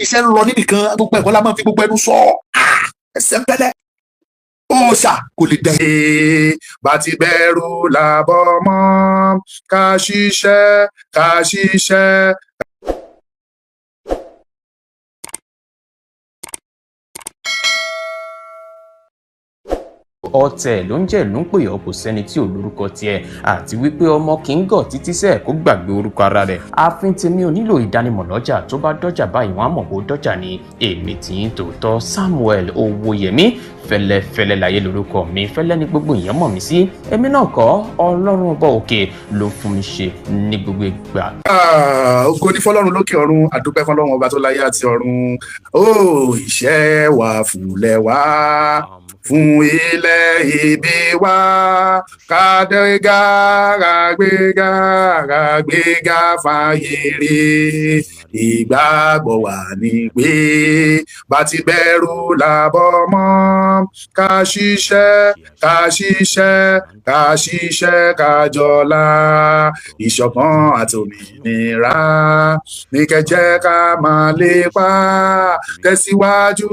Iṣẹ́ ń lọ níbìkan, gbogbo ẹ̀kọ́ la máa fi gbogbo ẹnu sọ. Ẹsẹ̀ ń pẹ́lẹ́, òòṣà kò lè dẹ̀. Bá ti bẹ̀rù làbọ̀ mọ́, ká ṣiṣẹ́, ká ṣiṣẹ́. Ọ̀tẹ̀ ló ń jẹ́ ló ń pè ọ́, kò sẹ́ni tí ò lórúkọ tiẹ̀, àti wípé ọmọ kì í gọ̀ títí sẹ́ẹ̀ kó gbàgbé orúkọ ara rẹ̀. Ààfin tèmi ò nílò ìdánimọ̀ lọ́jà, tó bá dọ́jà báyìí wọ́n á mọ̀ bó dọ́jà ni. Èmi tì í tòótọ́, Samuel Owóyẹmí Fẹ́lẹ́fẹ́lẹ́ láyé lórúkọ mi, fẹ́lẹ́ ní gbogbo èèyàn mọ̀ mí sí. Èmi náà kọ́, Ọlọ́run ọba òkè ló fún mi ṣe ní gbogbo ìgbà. Ògo ní fọ́lọ́run lókè ọ̀run. Àdúpẹ́ fọ́lọ́run ọba tó láyé àti ọ̀run. Ó ìṣẹ́ wa fúnlẹ̀ wá, fún ilẹ̀ ìbí wa, kàdéga kàgbéga kàgbéga fàyè rí. Ìgbàgbọ́ wà ní pé bá ti bẹ̀rù làbọ̀ mọ́, ká ṣiṣẹ́, ká ṣiṣẹ́, ká ṣiṣẹ́, ká jọlá. Ìṣọ̀kan àti òmìnira ní kẹjẹ ká máa lépa, tẹ̀síwájú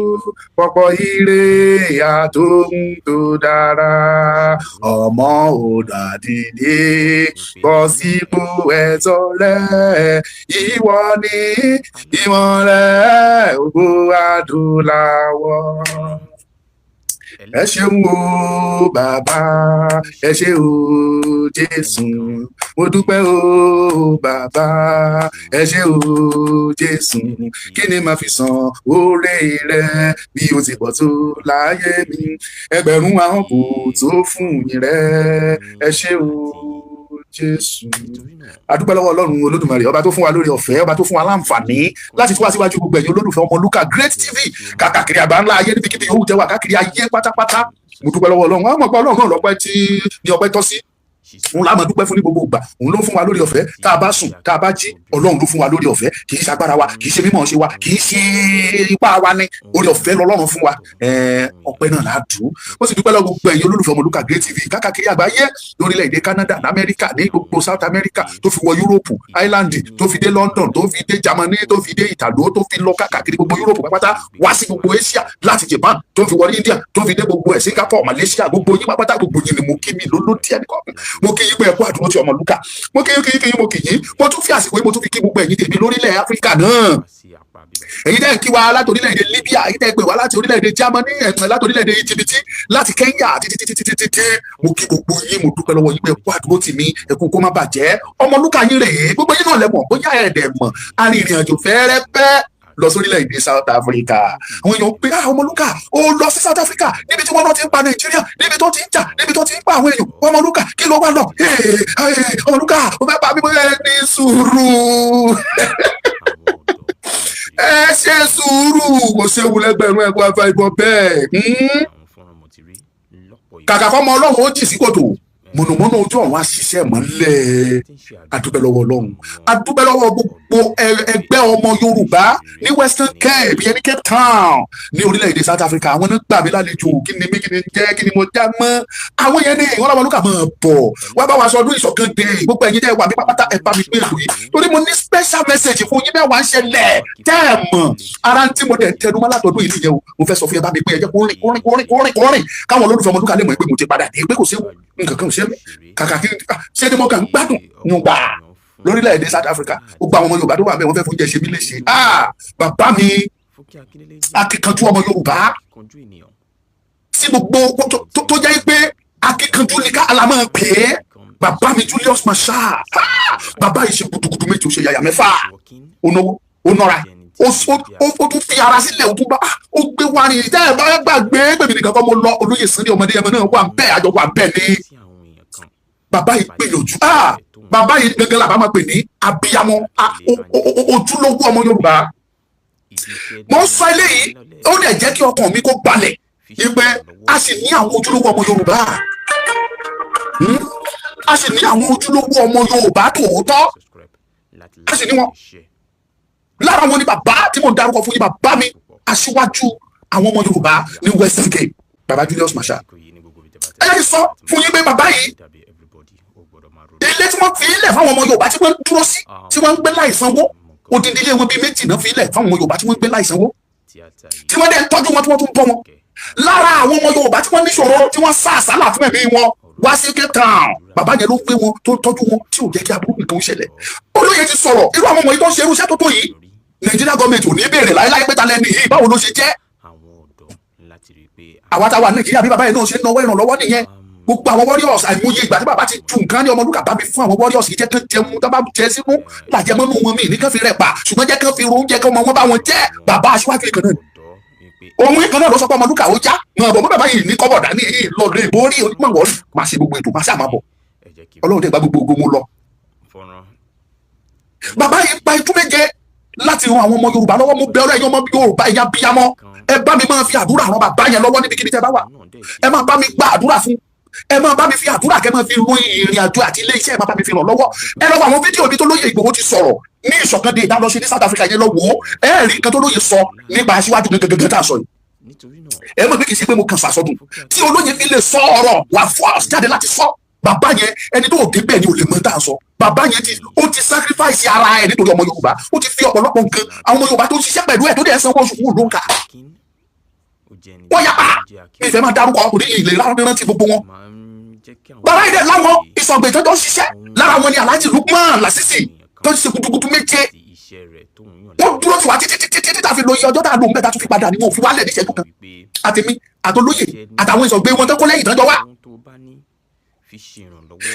pọ̀pọ̀ ire àtòhun tó dára. Ọmọ Oòduà, dìde, bọ́ sípò ẹ̀tọ́ rẹ. Ìwọ ni ìmọ́lẹ̀ ògo adúláwọ̀. Ẹ ṣeun o bàbá, ẹ ṣé o Jésù. Mo dúpẹ́ o bàbá, ẹ ṣé o Jésù. Kí ni màá fi san oore rẹ bí o ti pọ̀ tó láyé mi? Ẹgbẹ̀rún ahọ́n kò tó fún yín rẹ. Ẹ ṣé o Jésù. Adúpẹ́ lọ́wọ́ Ọlọ́run Olódùmarè, ọba tó fún wa lórí ọ̀fẹ́, ọba tó fún wa láǹfààní láti tún wá síwájú gbogbo ẹ̀yin olólùfẹ́ Ọmọlúkà Great TV káàkiri àgbáńlá ayé, níbikíbi yòówù tẹ́ wà káàkiri ayé pátápátá. Mo dúpẹ́ lọ́wọ́ Ọlọ́run. Àwọn ọmọ Ọlọ́run náà lọ́pẹ́ tí ní ọpẹ́ tọ́ sí, òun la máa dúpẹ́ fún ní gbogbo ìgbà. Òun ló fún wa lórí ọ̀fẹ́. Tá a bá sùn, tá a bá jí, Ọlọ́run ló fún wa lórí ọ̀fẹ́. Kì í ṣe agbára wa, kì í ṣe mímọ̀ ṣe wa, kì í ṣe ipá wa ní orí ọ̀fẹ́ lọ́lọ́run fún wa. Ọpẹ́ náà là á dùn. Ó sì dúpẹ́ lọ́wọ́ gbogbo ẹ̀yin olólùfẹ́ Ọmọlúkà Great TV káàkiri àgbáyé, lórílẹ̀‐èdè Canada, lamẹ́ríkà, ní gbogbo South America, tó fi wọ Europe, Ireland, tó fi dé London, tó fi dé Germany, tó fi dé Italo, tó fi lọ káàkiri gbogbo Europe pátápátá, wá sí gbogbo Asia, láti Japan tó fi wọ India, tó fi dé gbogbo ẹ̀, Singapore, Malaysia, gbogbo yín pátápátá, gbogbo yín ni mo kí mi lólódì ẹnìkan. Mo kí yín pé ẹ kú àdúró tí Ọmọlúkà. Mo kí yín, kí yín, kí yín, mo kí yín. Mo tún fi àsìkò yín, mo tún fi kí gbogbo ẹ̀yin tèmi lórílẹ̀ Áfíríkà náà, èyí tẹ́ ń kí wa láti orílẹ̀-èdè Libya, èyí tẹ́ ń pè wá láti orílẹ̀-èdè Germany, ẹ̀tàn láti orílẹ̀-èdè Egypt, láti Kenya, títí títí títí títí. Mo kí gbogbo yín, mo dúpẹ́ lọ́wọ́ yín pé ẹ kú àdúró tì mí, ẹ kú kó má bàjẹ́. Ọmọlúkà yín rèé, gbogbo yín náà lẹ́mọ̀, bóyá ẹ̀ẹ́dẹ̀ mọ̀, arìnrìn àjò fẹ́rẹ́fẹ́ lọ sórílẹ̀-èdè South Africa. Àwọn èèyàn pé, "Ah, Ọmọlúkà, ó lọ sí South Africa níbi tí wọ́n náà ti ń pa Nàìjíríà, níbi tó ti ń jà, níbi tó ti ń pa àwọn èèyàn. Ọmọlúkà, kí ló wá lọ? Ọmọlúkà, ó fẹ́ pa mí." Bóyá ẹ ní sùúrù, ẹ ṣe sùúrù, kò séwu lẹ́gbẹ̀rún ẹ̀kọ́ afẹ́ ìbọn bẹ́ẹ̀. Kàkà kọ́ ọmọ Ọlọ́run ó jì sí kòtò, mọ̀nàmọ́ná ojú ọ̀run á ṣiṣẹ́ mọ́lẹ̀. Adúpẹ́ lọ́wọ́ Ọlọ́run, adúpẹ́ lọ́wọ́ gbogbo ẹgbẹ́ ọmọ Yorùbá ní Western Cape, yẹn ní Cape Town ní orílẹ̀-èdè South Africa. Àwọn náà gbà mí lálejò. Kí ni mí, kí ni jẹ́, kí ni mo já mọ́? Àwọn yẹn ní ìwọ́n lọ́wọ́ lókà máa bọ̀ wá bá wa sọ ọdún ìṣọ̀kan dé. Gbogbo ẹ̀yin tẹ́ wà mí pápátá, ẹ bá mi gbé ètò yìí, torí mo ní special message fún yín. Mẹ́wàá ń ṣẹlẹ̀ tẹ́ ẹ mọ̀ ara tí mo dẹ̀ tẹnu mọ́ látọdún yìí nìyẹn o. Mo fẹ́ sọ fún yẹn, bá mi pé ẹ jẹ́ kó rìn, kó rìn, kó rìn, kó rìn, kó rìn, káwọn olólùfẹ́ Ọmọlúkà lè mọ̀ pé mo ti padà dé, pé kò séwu, nǹkan kan ò ṣe mí. Kàkà kí ṣé ni mo kàn ń gbádùn yùngbà lórílẹ̀‐èdè South Africa. Gbogbo àwọn ọmọ Yorùbá tó wà bẹ́ẹ̀, wọ́n fẹ́ fún oúnjẹ ṣe mí léṣe. Ah, bàbá mi, akíkanjú ọmọ Yorùbá tí gbogbo tó jẹ́ pé akíkanjú ni ká alámọ̀ pé bàbá mi Julius Marshal. Bàbá yìí ṣe gudugudu méjì, ó ṣe yàyà mẹ́fà, ó náwó, ó nọ́ra, ó tún fi ara sílẹ̀, ó tún bá ó gbé wá ní. Tẹ́ ẹ bá gbàgbé pèmí nìkan kọ́ mo lọ, olóyè Sunday ọmọdé ẹmọ náà wà bẹ́ẹ̀, àjọ wà bẹ́ẹ̀ ni. Bàbá yìí gbìyànjú. Bàbá yìí gangan làbá máa pè ní abiyamọ, ojúlówó ọmọ Yorùbá. Mo ń sọ eléyìí, ó dẹ̀ jẹ́ kí ọkàn mi kó balẹ̀ ìpẹ́ a sì ní àwọn ojúlówó ọmọ Yorùbá, a sì ní àwọn ojúlówó ọmọ Yorùbá tòótọ́, a sì ní wọn. Lára wọn ni bàbá tí mo dárúkọ fún yín, bàbá mi, aṣíwájú àwọn ọmọ Yorùbá ní Western Cape, bàbá Julius Marshal. Ẹ jẹ́ kí n sọ fún yín pé bàbá yìí, ilé tí wọ́n fi ilẹ̀ fáwọn ọmọ Yorùbá tí wọ́n ń dúró sí, tí wọ́n ń gbé láì sanwó, Odindi ilé wọn bíi méjì náà fi lẹ̀ fáwọn ọmọ Yorùbá tí wọ́n ń gbé láìsanwó, tí wọ́n dẹ̀ ń tọ́jú wọn, tí wọ́n tún bọ́ wọn. Lára àwọn ọmọ Yorùbá tí wọ́n níṣòro, tí wọ́n sá àsálà fún ẹ̀mí wọn wá sí Cape Town, bàbá yẹn ló gbé wọn, tó tọ́jú wọn, tí ò jẹ́ kí aburú nǹkan ṣẹlẹ̀. Olóyè ti sọ̀rọ̀. Irú àwọn ọmọ yìí tó ń ṣe irú iṣẹ́ tó tó yìí, Nàìjíríà gọọmenti ò ní béèrè láéláé pé ta lẹ́ni yìí, báwo ló ṣe jẹ́? Àwa táwa Nàìjíríà, bí bàbá yẹn náà ṣe ń náwó ìrànlọ́wọ́ nìyẹn. Gbogbo àwọn warriors, àìmọye ìgbà tí bàbá ti ju nǹkan ní Ọmọlúkà bá mi fún àwọn warriors yìí, jẹ́ kán jẹun, tó bá jẹ sínú làjẹmọ́nú wọn míì ní kán fi rẹ̀ pa, ṣùgbọ́n jẹ́ kán fi ro oúnjẹ kán ọmọ wọn bá wọn jẹ́. Bàbá aṣíwájú ìkan náà, òun ìkan náà ló sọ pé Ọmọlúkà ó já mọ̀ bọ̀. Bàbá yìí ní kọ́bọ̀ dání yìí lọ́dọ̀ ìborí onímọ̀ wọ́n máa ṣe gbogbo ètò, máa ṣe àmà bọ̀. Ọlọ́run dẹ̀ gba gbogbo ogun mu lọ. Bàbá yìí pa itú méje láti ran àwọn ọmọ Yorùbá lọ́wọ́. Mo bẹ̀ ọ́, ẹ̀yin ọmọ Yorùbá, ẹ̀yin abiyamọ, ẹ bá mi máa fi àdúrà ran bàbá yẹn lọ́wọ́. Níbikíbi tẹ́ bá wà, ẹ máa bá mi gba àdúrà fún, ẹ máa bá mi fi àdúrà kẹ́ máa fi ran ìrìn àjò àti ilé iṣẹ́, ẹ máa bá mi fi ràn lọ́wọ́. Ẹ lọ́wọ́ àwọn fídíò mi tó lóye Ìgbòho ti sọ̀rọ̀ ní ìṣọ̀kan dé ìdálọ́ṣe ní South Africa yẹn, lọ wò ó. Ẹ rí nǹkan tó lóye sọ nípa aṣíwájú gangan tá a sọ yìí. Ẹ mọ̀ pé kì í ṣe pé mo kàn sàsọdùn tí olóye fi lè sọ ọ̀rọ̀ wà force jáde láti sọ. Bàbá yẹn, ẹni tó dé bẹ́ẹ̀ ni ò lè mọ tá a sọ. Bàbá yẹn ti ó ti sacrifice ara ẹ̀ nítorí ọmọ Yorùbá. Ó ti fi ọ̀pọ̀lọpọ̀ nǹkan. Àwọn ọmọ Yorùbá tó ń ṣiṣẹ́ pẹ̀lú ẹ̀, tó dẹ̀ sanwó oṣù fún òun kà wọ́n yapa. Mi ìfẹ́ máa dárúkọ ọkùnrin ìlè rántí gbogbo wọn. Bàbá yìí dẹ̀ láwọn ìsọ̀gbẹ̀ tó ń ṣiṣẹ́. Lára wọn ni Alhaji Lukman Lasisi tó ń ṣe gudugudu méje. Wọ́n dúró tiwa títí títí títí tá a fi lo iye ọjọ́ tá a lò ń bẹ́ẹ̀, tá a tún fi padà ní wọn ò fi wálẹ̀ níṣẹ́jú kan, àtẹ̀mí àtolóyè àtàwọn ìsọ̀gbẹ̀ wọn tó kó lẹ́yìn tán jọ wá.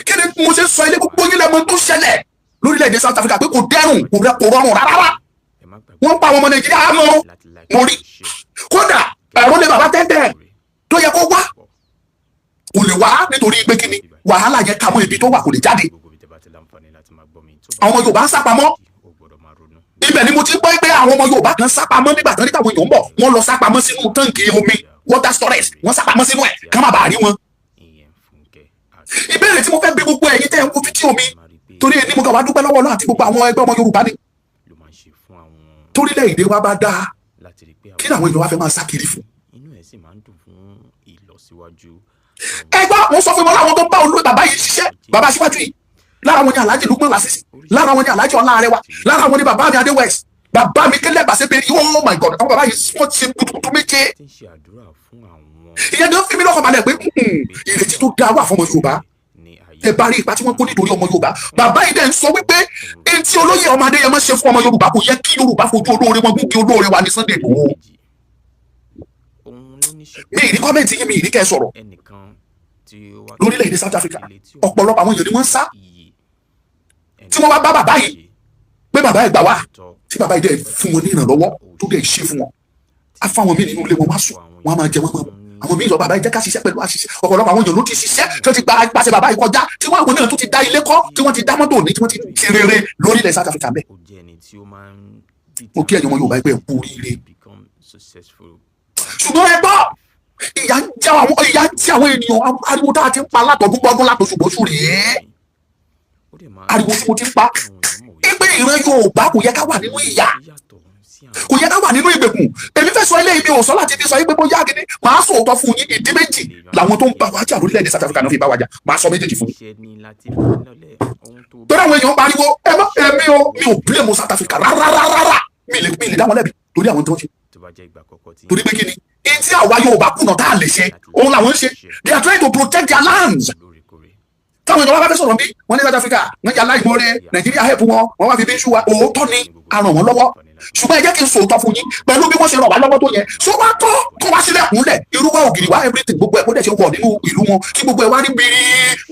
Kí ni mo ṣe sọ ilé? Gbogbo yín lẹ́mọ tó ṣẹlẹ̀ lórílẹ̀‐èdè South Africa pé kò dẹrùn, kò rọrùn rárá. Wọ́n pa àwọn ọmọ Nàìjíríà mọ́. Mo rí kódà ẹ̀rọ lé bàbá tẹ́tẹ́ tó yẹ kó wá, kò lè wá nítorí pé kíni, wàhálà yẹn ka mọ́ ibi tó wà, kò lè jáde. Àwọn ọmọ Yorùbá ń sápamọ́. Ibẹ̀ ni mo ti gbọ́ pé àwọn ọmọ Yorùbá kan sápamọ́ nígbà tán níta àwọn èèyàn ń bọ̀. Wọ́n lọ sápamọ́ sínú tank omi, water storage. Wọ́n sápamọ́ sínú ẹ̀ kán má bàa rí wọn. Ìbéèrè tí mo fẹ́ bí gbogbo ẹ̀yin tẹ́ ń wo fídíò mi, torí ẹni mo kàn wá dúpẹ́ lọ́wọ́ Ọlọ́run àti gbogbo àwọn ẹgbẹ́ ọmọ Yorùbá ni, torílẹ̀ èdè wa bá dáa, kí làwọn èèyàn wa fẹ́ máa sá kiri fún? Ẹ gbọ́, mo sọ fún wọn, láwọn tó bá olóyè bàbá yìí ṣiṣẹ́, bàbá aṣíwájú yìí, lára wọn ni Alhaji Lukman Lasisi, lára wọn ni Alhaji Ọlá Arẹwà, lára wọn ni bàbá mi Adé West, bàbá mi Kélé Bàṣẹbẹrì. Oh my God, àwọn bàbá yìí, wọ́n ti gudugudu méje. Ìyẹn tó fi mí lọ́kàn balẹ̀ pé ìrètí tó dáa wà fún ọmọ Yorùbá. Ẹ bá rí ipa tí wọ́n kó nítorí ọmọ Yorùbá. Bàbá yìí dẹ̀ ń sọ wípé etí olóyè ọmọ Adéyẹmọ ṣe fún ọmọ Yorùbá, kò yẹ kí Yorùbá fojú olóore wọn gúngi. Olóore wa ní Sunday Igboho. Mi ì ní comment yín, mi ì ní kẹ́ ẹ sọ̀rọ̀. Lórílẹ̀‐èdè South Africa, ọ̀pọ̀lọpọ̀ àwọn èèyàn ni wọ́n ń sá, tí wọ́n wá bá bàbá yìí pé bàbá ẹ̀ gbà wá, tí bàbá yìí dẹ̀ fún wọn ní ìrànlọ́wọ́, tó dẹ̀ ṣe fún wọn. Á fáwọn míì nínú ilé wọn, wá sùn, wọn á máa jẹ, wọn máa àwọn míì sọ, bàbá yìí jẹ́ ká ṣiṣẹ́ pẹ̀lú àṣìṣe. Ọ̀pọ̀lọpọ̀ àwọn èèyàn ló ti ṣiṣẹ́ tó ti gba ipasẹ̀ bàbá yìí kọjá, tí wọ́n àwọn náà tó ti dá ilé kọ́, tí wọ́n ti dá mọ́tò ní, tí wọ́n ti ṣe rere lórílẹ̀ South Africa bẹ́ẹ̀. Mo kí ẹ̀yin ọmọ Yorùbá pé ẹ kú oríire. Ṣùgbọ́n ẹ gbọ́, ìyà ń jẹ àwọn ènìyàn. Ariwo tá a ti ń pa látọdún gbọ́dún, látọṣùgbọ́sù rèé. Ariwo tí mo ti ń pa pé ìran Yorùbá kò yẹ ká wà nínú ìyà, kò yẹ ká wà nínú ìgbèkùn. Èmi fẹ́ sọ eléyìí, mi ò sọ láti fi sọ yín pé bóyá gidi. Màá sọ òótọ́ fún yín. Ìdí méjì làwọn tó ń bá wa jà lórílẹ̀‐èdè South Africa náà fi bá wa jà. Màá sọ méjèèjì fún yín torí àwọn èèyàn pariwo. Ẹ má, èmi ò, mi ò blame South Africa rárá. Mi lè dá wọn lẹ́bi torí àwọn tó ń ṣe, torí pé kí ni etí àwa Yorùbá kùnà tá a lè ṣe, òun làwọn ń ṣe. They are trying to protect their lands. Táwọn ìjọba bá fẹ́ sọ̀rọ̀ bí wọ́n ní South Africa, wọ́n jẹ́ aláìmoore, Nàìjíríà help wọn, wọ́n wá fi bí ń ṣú wa. Òótọ́ ni, a ràn wọ́n lọ́wọ́. Ṣùgbọ́n ẹ jẹ́ kí n sòótọ́ fún yín. Pẹ̀lú bí wọ́n ṣe ràn wá lọ́wọ́ tó yẹn, ṣó wá tọ́ kó wá sílẹ̀ kúnlẹ̀, irú wa, ògiri wa, everything, gbogbo ẹ̀ kó dẹ̀ ṣe wọ̀ nínú ìlú wọn, kí gbogbo ẹ̀ wá rí bírí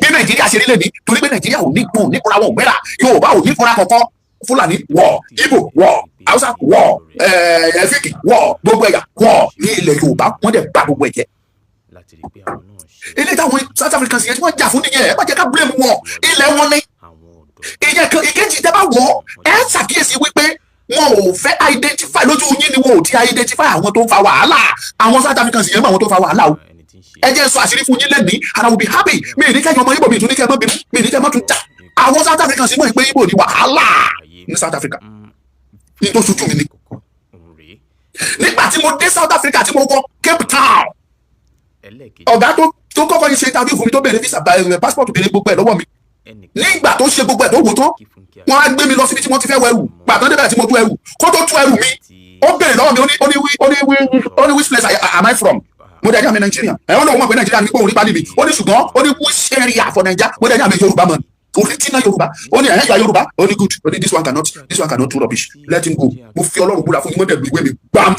bí Nàìjíríà ṣe rí lè ní? Torí pé Nàìjíríà ò ní kún nípura, wọn ò gbéra. Yorùbá ò ní fúnra kankan. Fúlàní wọ̀, Ìgbò wọ̀, Haúsá wọ̀, Ẹ̀ẹ́fíkì wọ̀, gbogbo ẹ̀yà wọ̀ ní ilẹ̀ Yorùbá. Wọ́n dẹ̀ bà gbogbo ẹ̀ jẹ́. Ilé táwọn South Africans yẹn tí wọ́n jà fún nìyẹn. Ẹ má jẹ́ ká blame wọn, ilẹ̀ wọn ní ìyẹn kan. Ìkejì, tẹ́ bá wọ̀, ẹ ṣàkíyèsí wípé wọn ò fẹ́ identify lójú yín ni. Wọn ò ti identify àwọn tó ń fa wàhálà. Àwọn South Africans yẹn mọ àwọn tó ń fa wàhálà o. Ẹ jẹ́ sọ àṣírí fún yín lẹ́nìí and I will be happy. Mi ì ní kẹ́yìn ọmọ Ìgbò, mi ì tún ní kẹ́ ẹ má bínú, mi ì ní kẹ́ ẹ má tún jà. Àwọn South Africans mọ̀ pé Ìgbò ní wàhálà ní South Africa. Ní tó ṣojú mi ni, nígbà tí mo dé South Africa, tí mo wọ Cape Town, ọ̀gá tó kọ́kọ́ yìí ṣe interview fún mi, tó béèrè visa, passport, béèrè gbogbo ẹ̀ lọ́wọ́ mi. Nígbà tó ṣe gbogbo ẹ̀, tó wò tán, wọ́n á gbé mi lọ síbi tí wọ́n ti fẹ́ wẹrù. Pàtó débẹ̀ tí mo tú ẹrù, kó tó tú ẹrù mi, ó béèrè lọ́wọ́ mi, ó ní which place am I from? Mo dẹ̀ ní àmì Nàìjíríà. Ẹ̀ wọ́n lọ́wọ́ mọ̀ pé Nàìjíríà ní pé òun rí pálí mi. Ó ní ṣùgbọ́n, ó ní which area for Naija? Mo dẹ̀ ní àmì Yorùbá mọ̀, original Yorùbá. Ó ní ẹ̀yà Yorùbá. Ó ní good. Ó ní this one cannot do rubbish, let him go. Mo fi Ọlọ́run búra fún yín, wọ́n dẹ̀ lu ìwé mi gbàm.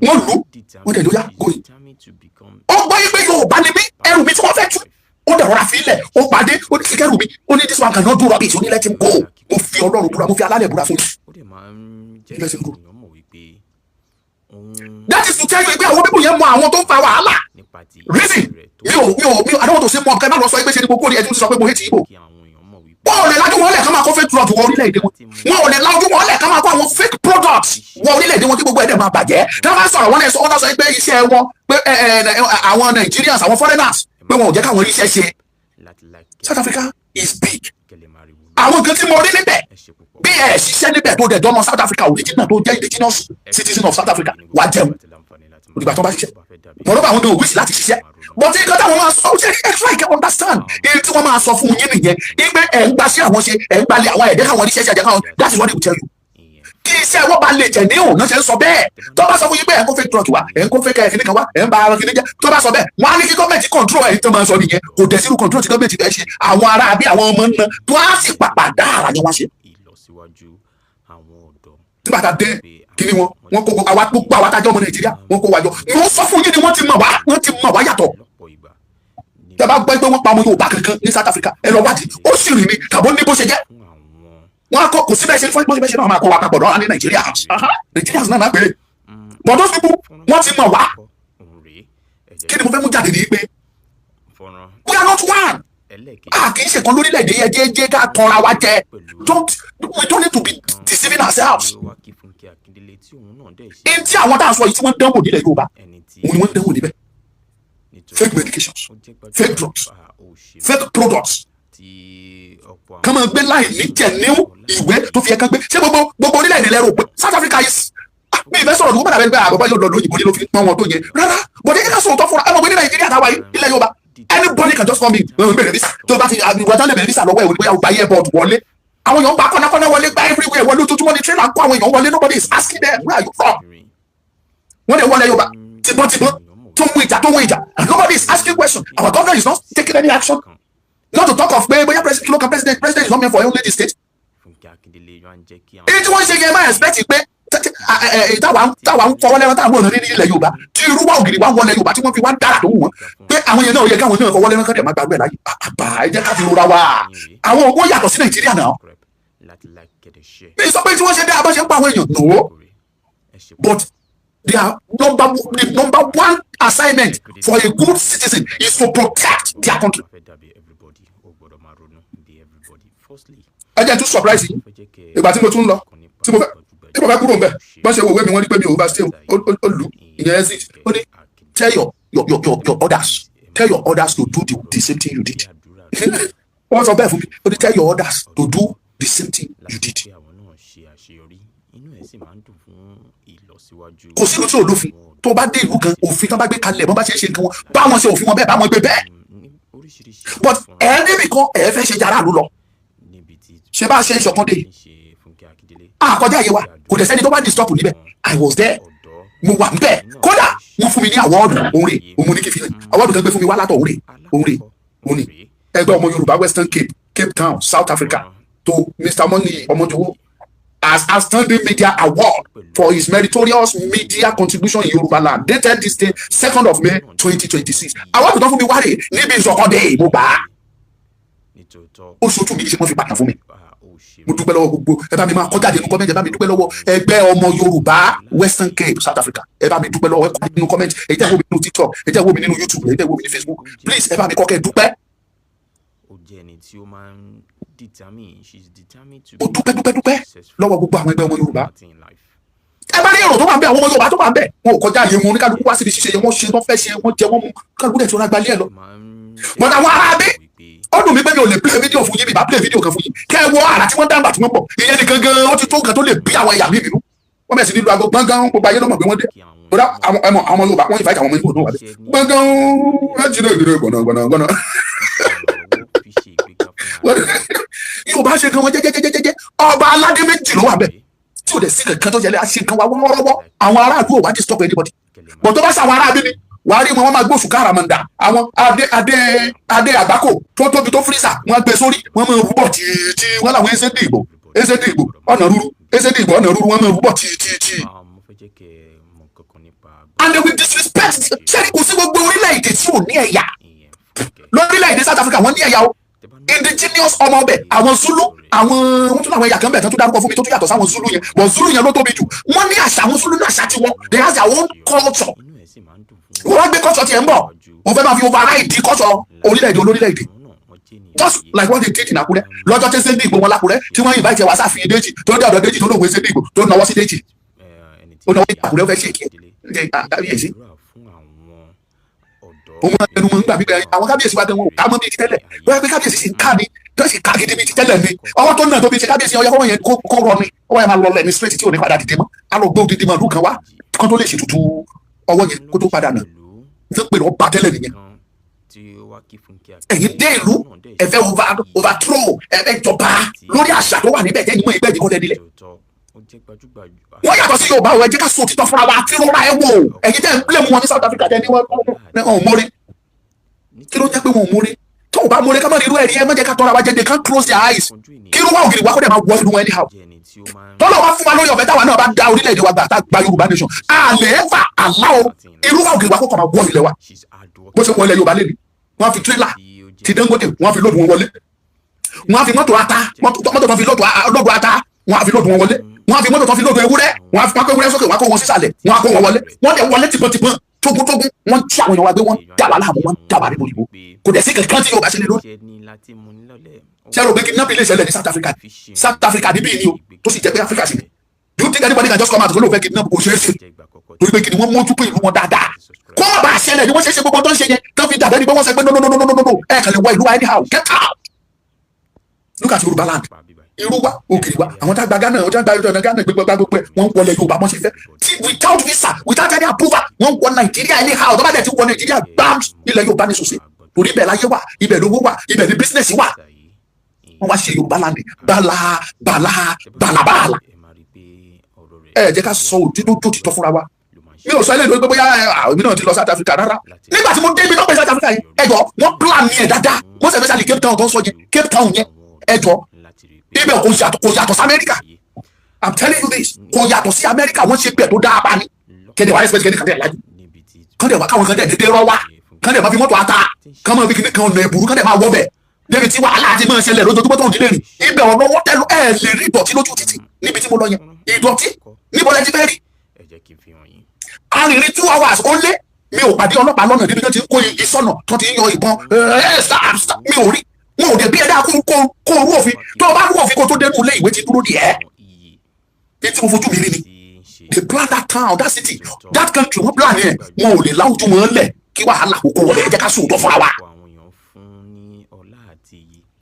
Wọ́n lù wọ́n dẹ̀ lóyà go. Ó gbọ́ yín pé Yorùbá ni mí. Ẹrù mi tí wọ́n fẹ́ tú, ó dẹ̀ rọra fi ilẹ̀, ó pàdé, ó ní kíkẹ́rù mi. Ó ní this one cannot do rubbish. Ó ní let him go. Mo fi Ọlọ́run búra, mo fi alálẹ̀ búra fún yín, let him go. That is to tell you pé àwọn people yẹn mọ àwọn tó ń fa wàhálà. Reason, mi ò I don't want to say more. Kẹ́ ẹ má lọ sọ pé ṣe ni mo kórè ẹ tún sọ pé mo hate Igbo. Wọn ò lè lajú wọn lẹ̀ ká máa kó fake drug wọ orílẹ̀-èdè wọn. Wọn ò lè lajú wọn lẹ̀ ká máa kó àwọn fake products wọ orílẹ̀-èdè wọn, kí gbogbo ẹ̀dẹ̀ máa bàjẹ́. Tí wọ́n bá sọ̀rọ̀, wọn lè sọ, wọ́n sọ pé iṣẹ́ wọn, pé ẹ ẹ àwọn Nigerians, àwọn foreigners, pé wọn ò jẹ́ káwọn ríṣẹ́ ṣe. South Africa is big. Àwọn nǹkan tí mo rí níbẹ̀, bí ẹ ṣiṣẹ́ níbẹ̀ tó dẹ̀ dọ́mọ South Africa original, tó jẹ́ indigenous citizen of South Africa, wàá jẹun òdìgbà tó bá ṣiṣẹ́. Mọ̀rọ́bà àwọn gan òwúsì láti ṣiṣẹ́, but nǹkan táwọn máa sọ ṣe, ẹ try to understand èyí tí wọ́n máa sọ fún yín nìyẹn, ìgbẹ́ ẹ̀ ń gba sí àwọn ṣe, ẹ̀ ń gbalẹ̀ àwọn ẹ̀dẹ́ káwọn oníṣẹ́ ṣe ẹ̀jẹ̀ káwọn. That is what they will tell you. Kí iṣẹ́ wọn bá lè jẹ̀ ní òun náà ṣe ń sọ bẹ́ẹ̀. Tó bá sọ fún yín pé ẹ̀ ń kó fake drug wá, ẹ̀ ń kó fake kìnìún kan wá, ẹ̀ ń ba ara kìnìún jẹ́, tó bá sọ bẹ́ẹ̀, wọ́n á ní kí gọ́ọ̀mẹ̀ntì control ẹ̀. Tó máa sọ nìyẹn. Kò dẹ̀ sírú control tí gọ́ọ̀mẹ̀ntì fẹ́ ṣe. Àwọn ará bí àwọn ọmọ náà tó á sì pàpà dá ara yẹn wá ṣe. Nígbà tá a dé kí wọn, wọn kó àwa, gbogbo àwa tájọ́ ọmọ Nàìjíríà, wọn kó wa jọ. Wọ́n sọ fún yín ni wọ́n ti mọ̀ wá, wọ́n ti mọ̀ wá yàtọ̀. Tẹ́ bá gbọ́ pé wọ́n pa ọmọ Yorùbá kankan ní South Africa, ẹ lọ wádìí, ó sì rìn ní tàbó ní bó ṣe jẹ́. Wọ́n á kọ́, kò síbẹ̀ ṣe fún bó ṣe náà máa kó wa papọ̀ náà ní Nàìjíríà. Nàìjíríà náà máa pè é, but those people, wọ́n ti mọ̀ wá. Kí ni mo fẹ́ mú jáde ní pé we are not one. A kì í ṣe kan lórílẹ̀‐èdè yẹn. Jẹ́jẹ́ ká tanra wa jẹ. Don't, we don't need to be deceiving ourselves. In tí àwọn tá a sọ yìí tí wọ́n dánwò nílẹ̀ Yorùbá, òun ni wọ́n dánwò níbẹ̀: fake medications, fake drugs, fake products, kàn máa gbé láì ní jẹ̀níw ìwé tó fi ẹ̀ kán gbé. Ṣé gbogbo orílẹ̀-èdè lẹ́rù pé South Africa is, mi ìfẹ́ sọ̀rọ̀ lóko padà bẹ́ẹ̀ pé àbọ̀bá yóò lọ lóyìnbó ní ló fi pọ́n wọn tó yẹ rárá. Bọ̀dé kíkà sọ̀rọ̀ tó fúnra ẹ mọ̀ pé ní Nàìjíríà táwa yìí, ilẹ̀ Yorùbá, anybody can just come in, ẹ̀ bẹ̀rẹ̀ visa. Tó bá ti ìwà tán lè bẹ̀rẹ̀ visa lọ́wọ́ ẹ̀, wọ́n bóyá o gba airport wọlé. Àwọn èèyàn gba kọ́nàkọ́nà wọlé, gba everywhere wọlé. Ojoojúmọ́ ni trailer kó àwọn èèyàn wọlé. Nobody is asking them, "Where are you from?" Wọ́n lè wọlé Yorùbá tìbọ̀tìbọ̀, tó mú ìjà, tó mú ìjà, and nobody is asking question. Our governor is not taking any action, not to talk of pé bóyá president local president. President is not meant for only the state. Èyí tí wọ́n ṣe yẹn, máa expect pé táwa ń fọwọ́ lẹ́rán, táwọn ọ̀nà ní ilẹ̀ Yorùbá, tí irú wa ògiri wa wọlé Yorùbá, tí wọ́n fi wá ń dára tó wù wọ́n, pé àwọn yẹn náà yẹ káwọn náà fọwọ́ lẹ́rán kọ́ dẹ̀ máa gbàgbé láyé. Àbá ẹ jẹ́ ká fi rora wa. Àwọn owó yàtọ̀ sí Nàìjíríà náà. Mi sọ pé tí wọ́n ṣe dá abọ́ ṣe ń pa àwọn èèyàn, no, but the number one assignment for a good citizen is to protect their country. Ẹ jẹ́ tún surprise yìí. Ìgbà tí mo tún lọ, tí mo fẹ́ kúrò ńbẹ̀, bọ́n ṣe wo ìwé mi, wọ́n ní pé mi ò overstay. Ó lù ìyẹn exit. Ó ní tell your others, tell your others to do the same thing you did. Wọ́n sọ bẹ́ẹ̀ fún mi. Ó ní tell your others to do the same thing you did. Kò sí ìlú tí ò lófin. Tó bá dé ìlú kan, òfin tó bá gbé kalẹ̀, bọ́n bá ṣe é ṣe nǹkan wọn, bá wọn ṣe òfin wọn bẹ́ẹ̀, bá wọn gbé bẹ́ẹ̀. But ẹ níbì kan, ẹ fẹ́ ṣe jàrá ló lọ ṣe bá ṣe ìṣọ̀kan dé àkọjá yé wa. Kò dẹ̀ sẹ́ni tó bá disturb níbẹ̀. I was there, mo wà níbẹ̀. Kódà wọ́n fún mi ní award. Òun rè, òun ní kí fi award kan gbé fún mi wá látọ̀. Òun rè, òun rè, òun ni ẹgbẹ́ ọmọ Yorùbá, Western Cape, Cape Town, South Africa, to Mr. Money Ọmọjọwọ as Outstanding Media Award for his meritorious media contribution in Yoruba land, dated this day, 2nd of May 2026. Award tó fún mi wá rè níbi ìṣọ̀kan dé, mo gbà á. Ó ṣojú mi, ṣe wọ́n fi pàtàkì fún mi. Mo dúpẹ́ lọ́wọ́ gbogbo. Ẹ bá mi máa kọjá nínú comment. Ẹ bá mi dúpẹ́ lọ́wọ́ ẹgbẹ́ ọmọ Yorùbá, Western Cape, South Africa. Ẹ bá mi dúpẹ́ lọ́wọ́. Ẹ kọ́ nínú comment. Ẹ jẹ́ wo mi nínú TikTok, ẹ jẹ́ wo mi nínú YouTube, ẹ jẹ́ wo mi ní Facebook. Please, ẹ bá mi kọ́ kẹ́ dúpẹ́. Ó jẹ́ ẹni tí ó máa ń determine, she's determined to Mo dúpẹ́, dúpẹ́, dúpẹ́ lọ́wọ́ gbogbo àwọn ẹgbẹ́ ọmọ Yorùbá. in life. Ẹ bá rí èrò tó wà ń bẹ, àwọn ọmọ Yorùbá tó wà ń bẹ, wọn ò kọjá àyè wọn. Oníkálukú wá síbi ṣíṣe yẹn, wọ́n ṣe tó fẹ́ ṣe, wọ́n jẹ, wọ́n mú, kálukú dẹ̀ tí wọ́n gbalẹ̀ ẹ̀ lọ. Máa ń But àwọn ará bí, ó dùn mí pé mi ò lè play video fún yín. Bí bá play video kan fún yín, kẹ́ ẹ wo àrà tí wọ́n dáńgbà tí wọ́n bọ̀, ìyẹn nìkan gan ó ti tó nǹkan tó lè bí àwọn ẹ̀yà mi bínú. Wọ́n bẹ̀rẹ̀ sí ní lu aago gbọ̀ngàn, gbogbo ayé ló mọ̀ pé wọ́n dé. Kódà àwọn ẹmọ àwọn ọmọ Yorùbá, wọ́n invite àwọn ọmọ Ìgbò náà wà bẹ́ẹ̀. Gbọ̀ngàn ẹ jí lè gbọ̀nà gbọ̀nà gbọ̀nà. fi ṣe ìgbéga. Yorùbá ṣe kan wọn jẹ́jẹ́jẹ́jẹ́. Ọba aládé méjì ló wà bẹ́ẹ̀ tí ò dẹ̀ sí kankan tó ṣẹlẹ̀. Àṣe nǹkan wa wọ́ọ́rọ́wọ́. Àwọn aráàlú ò wá disturb anybody, but tó bá ṣàwọn aráàlú ni, wàá rí wọn, wọ́n máa gbóṣù káràmọ̀dà. Àwọn adé àgbákò tó tóbi tó freezer, wọ́n gbé sórí, wọ́n máa rúbọ̀ tìtì. Wọ́n làwọn ẹsẹ̀ dìgbò, ẹsẹ̀ dìgbò ọ̀nà rúru, ẹsẹ̀ dìgbò ọ̀nà rúru, wọ́n máa rúbọ̀ tìtì. And they will disrespect. Ṣé kò sí gbogbo orílẹ̀-èdè tí ò ní ẹ̀yà? Lórílẹ̀-èdè South Africa, wọ́n ní ẹ̀yà o, indigenous ọmọ ọbẹ̀, àwọn Zulu, àwọn wọ́n tún àwọn ẹ̀yà kan bẹ̀ tó tún dárúkọ fún mi tó tún yàtọ̀ sáwọn Zulu yẹn, but Zulu yẹn ló tóbi jù. Wọ́n ní àṣà, àwọn Zulu ní àṣà tiwọn. They have their own culture. Wọ́n wá gbé culture tiẹ̀ ń bọ̀, wọ́n fẹ́ máa fi override culture orílẹ̀-èdè olórílẹ̀-èdè, just like what they did in Àkúrẹ́ lọ́jọ́ tí Sunday Igboho wọn lákúrẹ́, tí wọ́n invite wá sáfihàn Déjì, tó dé ọ̀dọ̀ Déjì, tó lóun Sunday Igboho, tó náwó sí Déjì, ó náwó sí Àkúrẹ́, ó fẹ́ ṣe èké kábíyèsí. Òun ẹnu mọ̀ nígbà gbígbẹ́ àwọn kábíyèsí wa gan, wọn ò ká mọ́ bíi ti tẹ́lẹ̀. Bóyá pé kábíyèsí sì ń ká ni, tó sì ká gidi bíi ti tẹ́lẹ̀ ni, ọwọ́ tó nà tó fi ṣe kábíyèsí ọyọ́ kọ́wọ́ yẹn kó rọ ni, ọwọ́ yẹn máa lọ lẹ̀ ní straight tí ò ní padà dìde mọ́. Á lọ gbé odidi màlúù kan wá kán tó lè ṣètùtù ọwọ́ yẹn kó tó padà nà. Tó pè lọ́ bá tẹ́lẹ̀ nìyẹn. Ẹ̀yin dé ìlú, ẹ fẹ́ overthrow, ẹ fẹ́ jọba lórí àṣà tó wà níbẹ̀. Tẹ́yìn mọ́ ẹgbẹ́ ìdíkọ́ lẹ́nilẹ̀ wọ́n yàtọ̀ sí Yorùbá o. Ẹ jẹ́ ká sọ òtítọ́ fúnra wa. Tí rọra ẹ wò, ẹ̀yin tẹ́ ń blame wọn ní South Africa, tẹ́ ní wọ́n ò mórí, kí ló jẹ́ pé wọn ò mórí? Tó o bá mórí, ká má rí irú ẹ̀rí. Ẹ má jẹ́ ká tọ́ra wa jẹ́. They can't close their eyes kí irú wa ògiri wa kó dẹ̀ máa wọ ìlú wọn anyhow. Tọ́lọ̀ wá fún wa lórí ọ̀fẹ́, táwa náà bá da orílẹ̀-èdè wa gbà, tá gba Yorùbá nation, a lè ever allow irú wa ògiri wa kó kàn máa wọ ilẹ̀ wa bó ṣe wọlé Yorùbá lé ní. Wọ́n fi tírélà ti Dangote, wọ́n fi load wọn wọlé. Wọ́n fi mọ́tò ata, mọ́tò tó fi load ata, wọ́n fi load wọn wọlé. Wọ́n fi mọ́tò tó fi load ewúrẹ́, wọ́n fi pákó ewúrẹ́ sókè, wọ́n kó wọn sísàlẹ̀, wọ́n kó wọn wọlé. Wọ́n dẹ̀ wọlé tìbọntìbọn, tógúntógún. Wọ́n tí àwọn èèyàn wa gbé, wọ́n dà wà láàmú, wọ́n dà wà níbo ìbò. Kò dẹ̀ sí kankan tí Yorùbá ṣe lè lórí. Ṣé ẹ rò pé kidnapping lè ṣẹlẹ̀ ní South Africa? South Africa níbí ni o, tó sì jẹ́ pé Africa sì ni. Do you think anybody can just come out kó ló fẹ́ kidnap? Kò ṣeé ṣe, torí pé kí ni? Wọ́n mójútó ìlú wọn dáadáa. Kó má bàa ṣẹlẹ̀ ni wọ́n ṣe ṣe gbogbo tó ń ṣe yẹn, tó fi dàbẹ́ ni pé wọ́n sọ pé no, no, no, no, no, no, ẹ kàn lè wọ ìlú wa anyhow, get out. Look at Yorùbá land. Irú wa, òkèèrè wa, àwọn tá gba Ghana, àwọn tá gba ìjọba Ghana, gbogbo gbogbo ẹ, wọ́n wọlé Yorùbá mọ́ ṣe fẹ́ tí, without visa, without any approval. Wọ́n wọ Nàìjíríà anyhow. Tó bá dẹ̀ ti wọ Nàìjíríà gbàm, ilẹ̀ Yorùbá ní sòsè, torí ibẹ̀ láyé wà, ibẹ̀ lówó wà, ibẹ̀ ní business wà. Wọ́n wá ṣe Yorùbá land bala bala bala bala. Ẹ jẹ́ ká sọ òtítọ́ tó títọ́ fúnra wa. Mi ò sọ eléyìí pé bóyá èmi náà ti lọ South Africa rárá. Nígbà tí mo dé ibi tó pè South Africa yẹn, ẹ jọ, wọ́n plan yẹn dáadáa. Most especially Cape Town tó ń sọ yẹn, Cape Town yẹn, ẹ jọ, ibẹ̀ kò yàtọ̀ sí Amẹ́ríkà. I'm telling you this, kò yàtọ̀ sí Amẹ́ríkà. Wọ́n ṣe bẹ̀ tó dáa bá ní kéde wàá express kéde kàdé lájú kán dẹ̀ wá, káwọn kan dẹ̀ dédé rọ́ wá, kán dẹ̀ máa fi mọ́tò ata, kán máa fi kíní kan ọ̀nà ẹ̀bùrú, kán dẹ̀ máa wọ́ bẹ̀ débi tí wàhálà àti máa ṣẹlẹ̀ lójoojúmọ́ tó ń dílé rìn. Ibẹ̀ ọ̀nà wọ́n tẹ́lu, ẹ̀ lè rí ìdọ̀tí lójú títì níbi tí mo lọ yẹn. Ìdọ̀tí níbo lẹ ti fẹ́ rí? Arìnrìn 2 hours ó lé, mi ò pàdé ọlọ́pàá lọ́nà níbi tó ti ń kó igi sọ́nà, tó ti ń yọ ìbọn. Ẹ mi ò rí wọn, ò dẹ̀ bí ẹ̀dá kó rú òfin. Tó o bá rú òfin, kó tó dénú ilé ìwé ti dúró di ẹ̀. Ní tí mo fojú mi rí ni, they plan that town, that city, that country. Wọ́n plan yẹn, wọn ò lè láwùjọ wọn lẹ̀ kí wàhálà kókó wọlé. Ẹ jẹ́ ká sòótọ́ fúnra wa.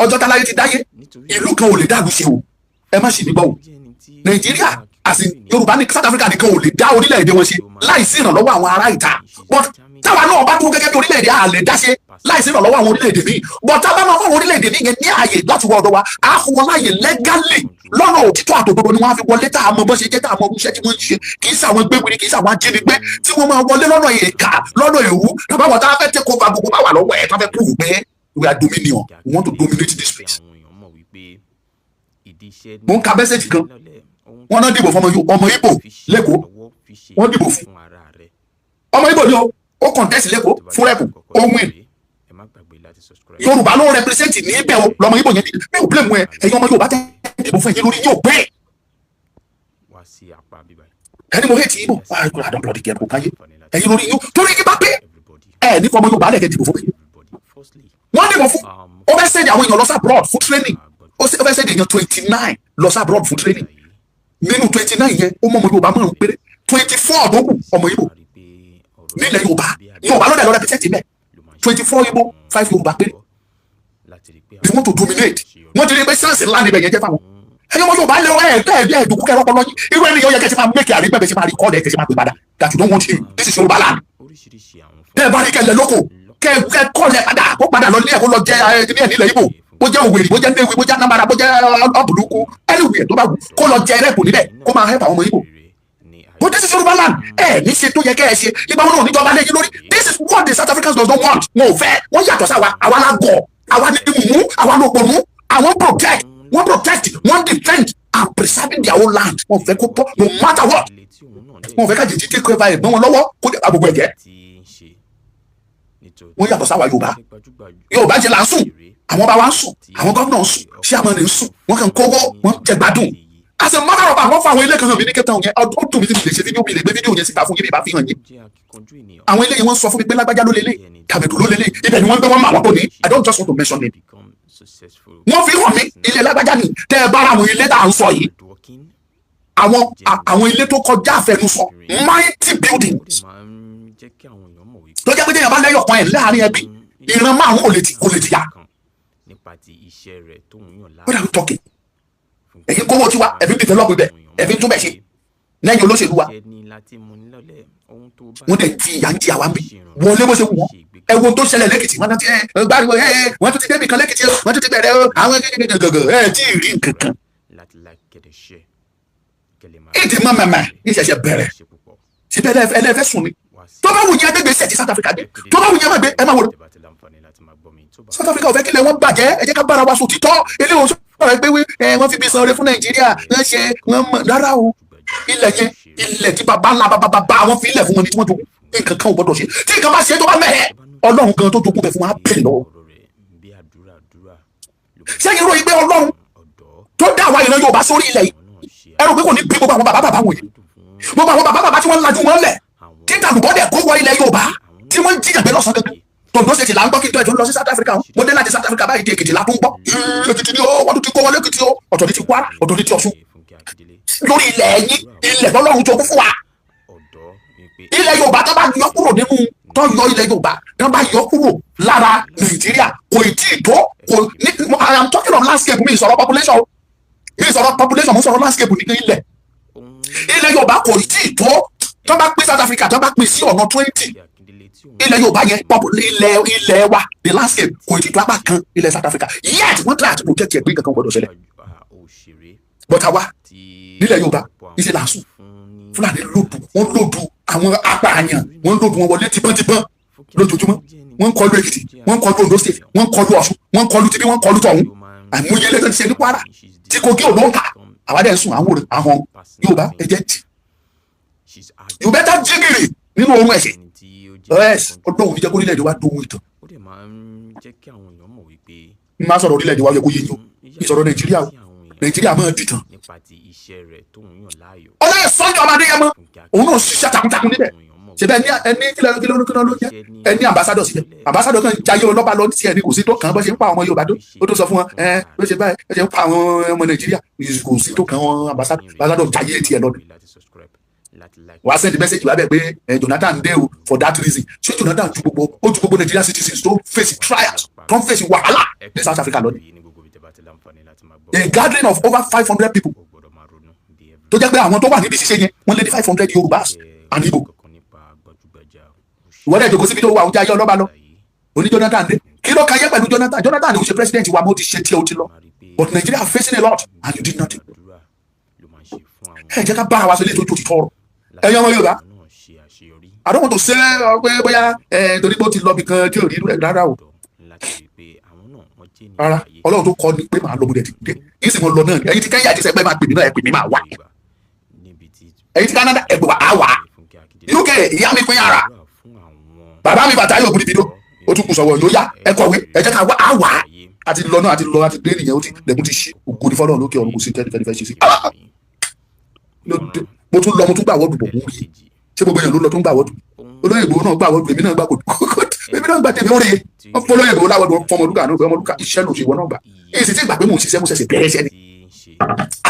Ọjọ́ táláyé ti dáyé, ìlú kan ò lè dàlú ṣe o. Ẹ má ṣì mí gbọ́ o. Nàìjíríà àti Yorùbá ní South Africa nìkan ò lè dá orílẹ̀-èdè wọn ṣe láìsí ìrànlọ́wọ́ àwọn ará ìta, but táwa náà bá dúró gẹ́gẹ́ bí orílẹ̀-èdè, a lè dá ṣe láìsí ìrànlọ́wọ́ àwọn orílẹ̀-èdè míì. But tá a bá máa fún àwọn orílẹ̀-èdè míì yẹn ní ààyè láti wọ ọ̀dọ̀ wa, á fún wọn láàyè legally, lọ́nà òtítọ́ àtòdodo ni wọ́n á fi wọlé, tá a mọ bó ṣe jẹ́, tá a mọ irú iṣẹ́ tí wọ́n ń ṣe. Kì í ṣe àwọn gbéwìrì, kì í ṣe àwọn ajínigbé tí wọ́n máa wọlé lọ́nà èèkà, lọ́nà èrú, tàbí àwọn tá a fẹ́ take over gbogbo bá wà lọ́wọ́ ẹ̀, tá a fẹ́ prove pé we are dominion, we want to dominate this place. Mo ń ka message kan, wọ́n náà dìbò fún ọmọ Ìgbò lẹ́kọ̀ọ́. Wọ́n dìbò fún ọmọ Ìgbò ni o, ó contest lẹ́kọ̀ọ́ fún rep, ó win. Yorùbá ló represent níbẹ̀ o, lọmọ Ìgbò yẹn. Mi ò blame ẹ. Ẹ̀yin ọmọ Yorùbá tẹ́ dìbò fún, ẹ̀yin lórí yóò gbé. Ẹni mo hate Ìgbò, I don't bloody care, kò káyé. Ẹ̀yin lórí yóò torí kí bá pé ẹ ní fọmọ Yorùbá lẹ̀kẹ́ dìbò fún mi. Wọ́n dìbò fún, ó fẹ́ send àwọn èèyàn lọ sí abroad fún training. Ó fẹ́ send èèyàn 29 lọ sí abroad fún training. Nínú 29 yẹn, ó mọ ọmọ Yorùbá márùn péré. 24 tó kù, ọmọ Ìgbò nílẹ̀ Yorùbá. Yorùbá ló dẹ̀ lọ represent mẹ́. 24 Ìgbò, 5 Yorùbá péré. They want to dominate. Wọ́n ti rí pé chance ńlá níbẹ̀ yẹn jẹ́ fáwọn. Ẹ̀yin ọmọ Yorùbá lé ẹ̀ ẹ̀ ẹ̀ dùkú kẹrọ ọpọlọ yín. Irú ẹni yóò yẹ kẹ́ ṣe máa make àrígbẹ́ bẹ́ẹ̀, ṣe máa record ẹ̀, kẹ́ ṣe máa pè padà that you don't want him. This is Yorùbá land. Tẹ́ ẹ bá rí kẹlẹ̀ lóko, kẹ́ kọ́ lẹ̀ padà, kó padà lọ ní ẹ̀, kó lọ jẹ ẹ ní ẹ̀ nílẹ̀ Ìgbò. Bó jẹ́ Òwèrì, bó jẹ́ Nnewi, bó jẹ́ Anambra, bó jẹ́ Ọ̀bùlùkù, anywhere tó bá wù kó lọ jẹ rep níbẹ̀, kó máa help àwọn ọmọ Ìgbò. But this is Yorùbá land. Ẹ ní ṣe tó yẹ kẹ́ ẹ ṣe. Ìgbà wọn náà níjọba lẹ́yìn lórí. This is what the South Africans does not want. Wọn ò fẹ́. Wọ́n yàtọ̀ sáwa. Àwa la gọ̀, àwa ní mùmú, àwa ló pọ̀nú. Àwọn protect, wọ́n protect, wọ́n defend and preserving their own land. Wọ́n fẹ́ kó pọ̀ no matter what. Wọ́n fẹ́ ká jìjì take over ẹ̀gbọ́n wọn lọ́wọ́ kó dé àgbègbè ẹ̀jẹ̀. Wọ́n yàtọ̀ sáwa Yorùbá. Yorùbá jẹ́ là ń sùn, àwọn bá wa ń sùn, àwọn gómìnà ń sùn, chairman ń sùn, wọ́n kàn kówó, wọ́n jẹ gbádùn. As a matter of fact, wọ́n fa àwọn ilé kan hàn mí ní Cape Town yẹn. Ó dùn mí tí mi lè ṣe fídíò, mi lè gbé fídíò yẹn síta fún yín bí ìbá fi hàn yín. Àwọn ilé yẹn, wọ́n sọ fún mi pé lágbájá ló lélẹ̀, tàbẹ̀dù ló lélẹ̀, ibẹ̀ ni wọ́n gbé wọn mọ àwọn tó ní. I don't just want to mention name. Wọ́n fi hàn mí, ilé lágbájá ni. Tẹ́ ẹ bá ra àwọn ilé tá à ń sọ yìí, àwọn ilé tó kọjá àfẹnusọ, mighty buildings, tó jẹ́ pé téèyàn bá lẹ́yọ̀ kan ẹ̀ láàrin ẹbí, ìran márùn-ún kò lè ti yá. What are we talking? Ẹ̀yin kówó tiwa, ẹ̀fín develop ibẹ̀, ẹ̀fín tún bẹ̀ ṣe lẹ́yìn olóṣèlú wa. Wọ́n dẹ̀ ti ìyà ń jẹ àwa ń bí wọlé bó ṣe wù wọ́n. Ẹ wo tó ṣẹlẹ̀ lẹ́kìtì. Wọ́n ti ẹ gbáriwo ẹ, wọ́n tún ti débì kan lẹ́kìtì, wọ́n tún ti bẹ̀rẹ̀ àwọn gẹ́gẹ́gẹ́gẹ́. Ẹ tí ì rí nǹkan kan ìdí mọ́ mẹ́mẹ́ ìṣẹ̀ṣẹ̀ bẹ̀rẹ̀ síbẹ̀. Ẹlẹ́fẹ́ sùn ni. Tó bá wù yín, ẹgbẹ́ gbèsè ti South Africa gbé. Tó bá wù yín, ẹ má gbé, ẹ má wò. South Africa ò fẹ́ kílẹ̀ wọn bàjẹ́. Ẹ jẹ́ ká bára wa sọ títọ́. Eléyìí sọ̀rọ̀ pé wọ́n fi bí san oore fún Nàìjíríà, wọ́n ṣe wọ́n mọ̀ rárá o. Ilẹ̀ yẹn, ilẹ̀ tí bàbá ńlá bàbá bàbá wọn fi ilẹ̀ fún wọn ni tí wọ́n jogún. Nǹkan kan ò gbọ́dọ̀ ṣe. Tí nǹkan bá ṣe, tó bá mẹ́hẹ̀, Ọlọ́run gan tó jogún bẹ̀ fún wa bẹ̀rẹ̀ lọ́wọ́. Sẹ́yìn ròyìn pé Ọlọ́run tó dá àwa ìran Yorùbá sórí ilẹ̀ yìí, ẹ rò pé kò ní bí gbogbo àwọn bàbá bàbá wọ̀nyí, gbogbo àwọn bàbá bàbá tí wọ́n ń lajú wọn lẹ̀, tí tàlùbọ́dẹ̀ kó wọ ilẹ̀ Yorùbá, tí wọ́n ń jìyàn gbé lọ́sàn gangan? Tòǹdó ṣe ti là ń gbọ́ kí n tó ẹ̀ tó ń lọ sí South Africa. Mo dé láti South Africa báyìí di Èkìtì la tó ń gbọ́. Èkìtì ni ó, wọ́n tún ti kó wọlé Èkìtì ó. Ọ̀tọ̀ ní ti Kwara, ọ̀tọ̀ ní ti Ọ̀ṣun. Lórí ilẹ̀ ẹ̀yìn, ilẹ̀ tọ́lọ́run jogún fún wa, ilẹ̀ Yorùbá, tó bá yọ kúrò nínú, tó yọ ilẹ̀ Yorùbá, tó bá yọ kúrò lára Nàìjíríà, kò tí ì tó. Kò ní. I am talking of landscape. Mi sọ̀rọ̀ population, mi sọ̀rọ̀ population, mo sọ̀rọ̀ landscape ní ilẹ̀ Yorùbá. Kò tí ì tó. Tó bá pín South Africa, tó bá pín sí ọ̀nà 20, ilẹ̀ Yorùbá yẹn, ilẹ̀ wa, the landscape, kò tí ì tó apá kan ilẹ̀ South Africa. Yet wọ́n try to protect ẹ̀ pé nǹkan kan gbọ́dọ̀ ṣẹlẹ̀. But àwa nílẹ̀ Yorùbá, ìṣe là ń sùn. Fúlàní lòdù, wọ́n lòdù àwọn apààyàn, wọ́n lòdù wọn wọlé tibọ́ntibọ́n lójoojúmọ́. Wọ́n ń kọlu Èkìtì, wọ́n ń kọlu Ondo State, wọ́n ń kọlu Ọ̀ṣun, wọ́n ń kọlu tibí, wọ́n ń kọlu tọ̀hún. Àìmọye ilé tó ti ṣe ní Kwara tí Kogi ò ló ń kà. Àwa dẹ̀ ń sùn. Àwọn àwọn Yorùbá, ẹ jẹ́ jì. You better jí gìrì nínú ohun ẹ̀ṣẹ̀. Yes, Ọlọ́run ní jẹ́ kó orílẹ̀-èdè wa dohun ìtàn. N máa sọ̀rọ̀ orílẹ̀-èdè wa, yẹ kó yé yín o. Ìsọ̀rọ̀ Nàìjíríà o, Nàìjíríà máa dìtàn. Ọlọ́yẹ Sunday ọmọ Adéyẹmọ, òun náà ṣiṣẹ́ takuntakun níbẹ̀. Ṣe bẹ́ẹ̀ ní ẹni kílẹ̀ kílẹ̀ kílẹ̀ ló jẹ́ ẹni ambassador síbẹ̀. Ambassador kan jayé ọlọ́ba lọ sí ẹni, kò sí tó kàn án bó ṣe ń pa àwọn ọmọ Yorùbá tó. Ó tó sọ fún wọn ẹ bó ṣe báyìí ẹ ṣe ń pa àwọn ọmọ Nàìjíríà, kò sí tó kàn án. Ambassador jayé tiẹ̀ lọ́dún. Wàá send message wá bẹ́ẹ̀ pé Jonathan dé o. For that reason, ṣé Jonathan ju gbogbo, ó ju gbogbo Nigeria citizens tó face trials, tó ń face wàhálà ní South Africa lọ́dún? A gathering of over 500 people, tó jẹ́ pé àwọn tó wà níbi ṣíṣe yẹn, wọ́n lé ní 500 Yorùbás and Igbo. Ìwọ́n dẹ̀ jókòó síbi tó wà, oúnjẹ ayé ọlọ́ba lọ oní Jonathan dé. Kí ló ka yẹ pẹ̀lú Jonathan? Jonathan ò ṣe president wa mo ti ṣe tí o ti lọ. But Nigeria facing a lot and you did nothing. Ẹ jẹ́ ká bára wa sọ ilé tó ti tọrọ. Ẹ̀yin ọmọ Yorùbá, I don't want to say pé bóyá ẹ torí pé ó ti lọ bìkan tí ò rí rẹ̀. Rárá o, rárá. Ọlọ́run tó kọ́ ni pé màá lọ, mo dẹ̀ ti dé yìí sì, mo lọ náà. Ẹ̀yin tí Kẹ́nyà ti sẹ́ pé máa pè mí náà, ẹ pè mí, máa wá. Ẹ̀yin tí Canada, ẹ pè wá, á wà. UK, ìyá mi pín ara bàbá mi bàtà yóò burú, ó tún kù sọ̀wọ́ yóò yá. Ẹ kọ̀wé, ẹ jẹ́ ká wá, á wà. Àti lọ náà, àti lọ, àti dé nìyẹn. Ó ti lẹ̀kùn ti ṣí. Ògo ní fọlọ́run lókè ọ̀run. Kò sí tẹ́lifẹ́ fẹ́ ṣe sí. Mo tún lọ, mo tún gbà wọ́ọ̀dù bọ̀, mo rí. Ṣé gbogbo èèyàn ló lọ tó ń gbà wọ́ọ̀dù? Olóyè Ìgbòho náà gbà wọ́ọ̀dù, èmi náà gbà, kò èmi náà gbà tèmi. Ó rè é, wọ́n fọ́ olóyè Ìgbòho láwọ́dù, wọ́n fọmọ olúkà náà, ọmọ olúkà iṣẹ́ ló ṣe, ìwọ náà gbà. Èyí sì ti gbà pé mò ń ṣiṣẹ́, mo ṣẹ̀ṣẹ̀ bẹ̀rẹ̀ iṣẹ́ ni.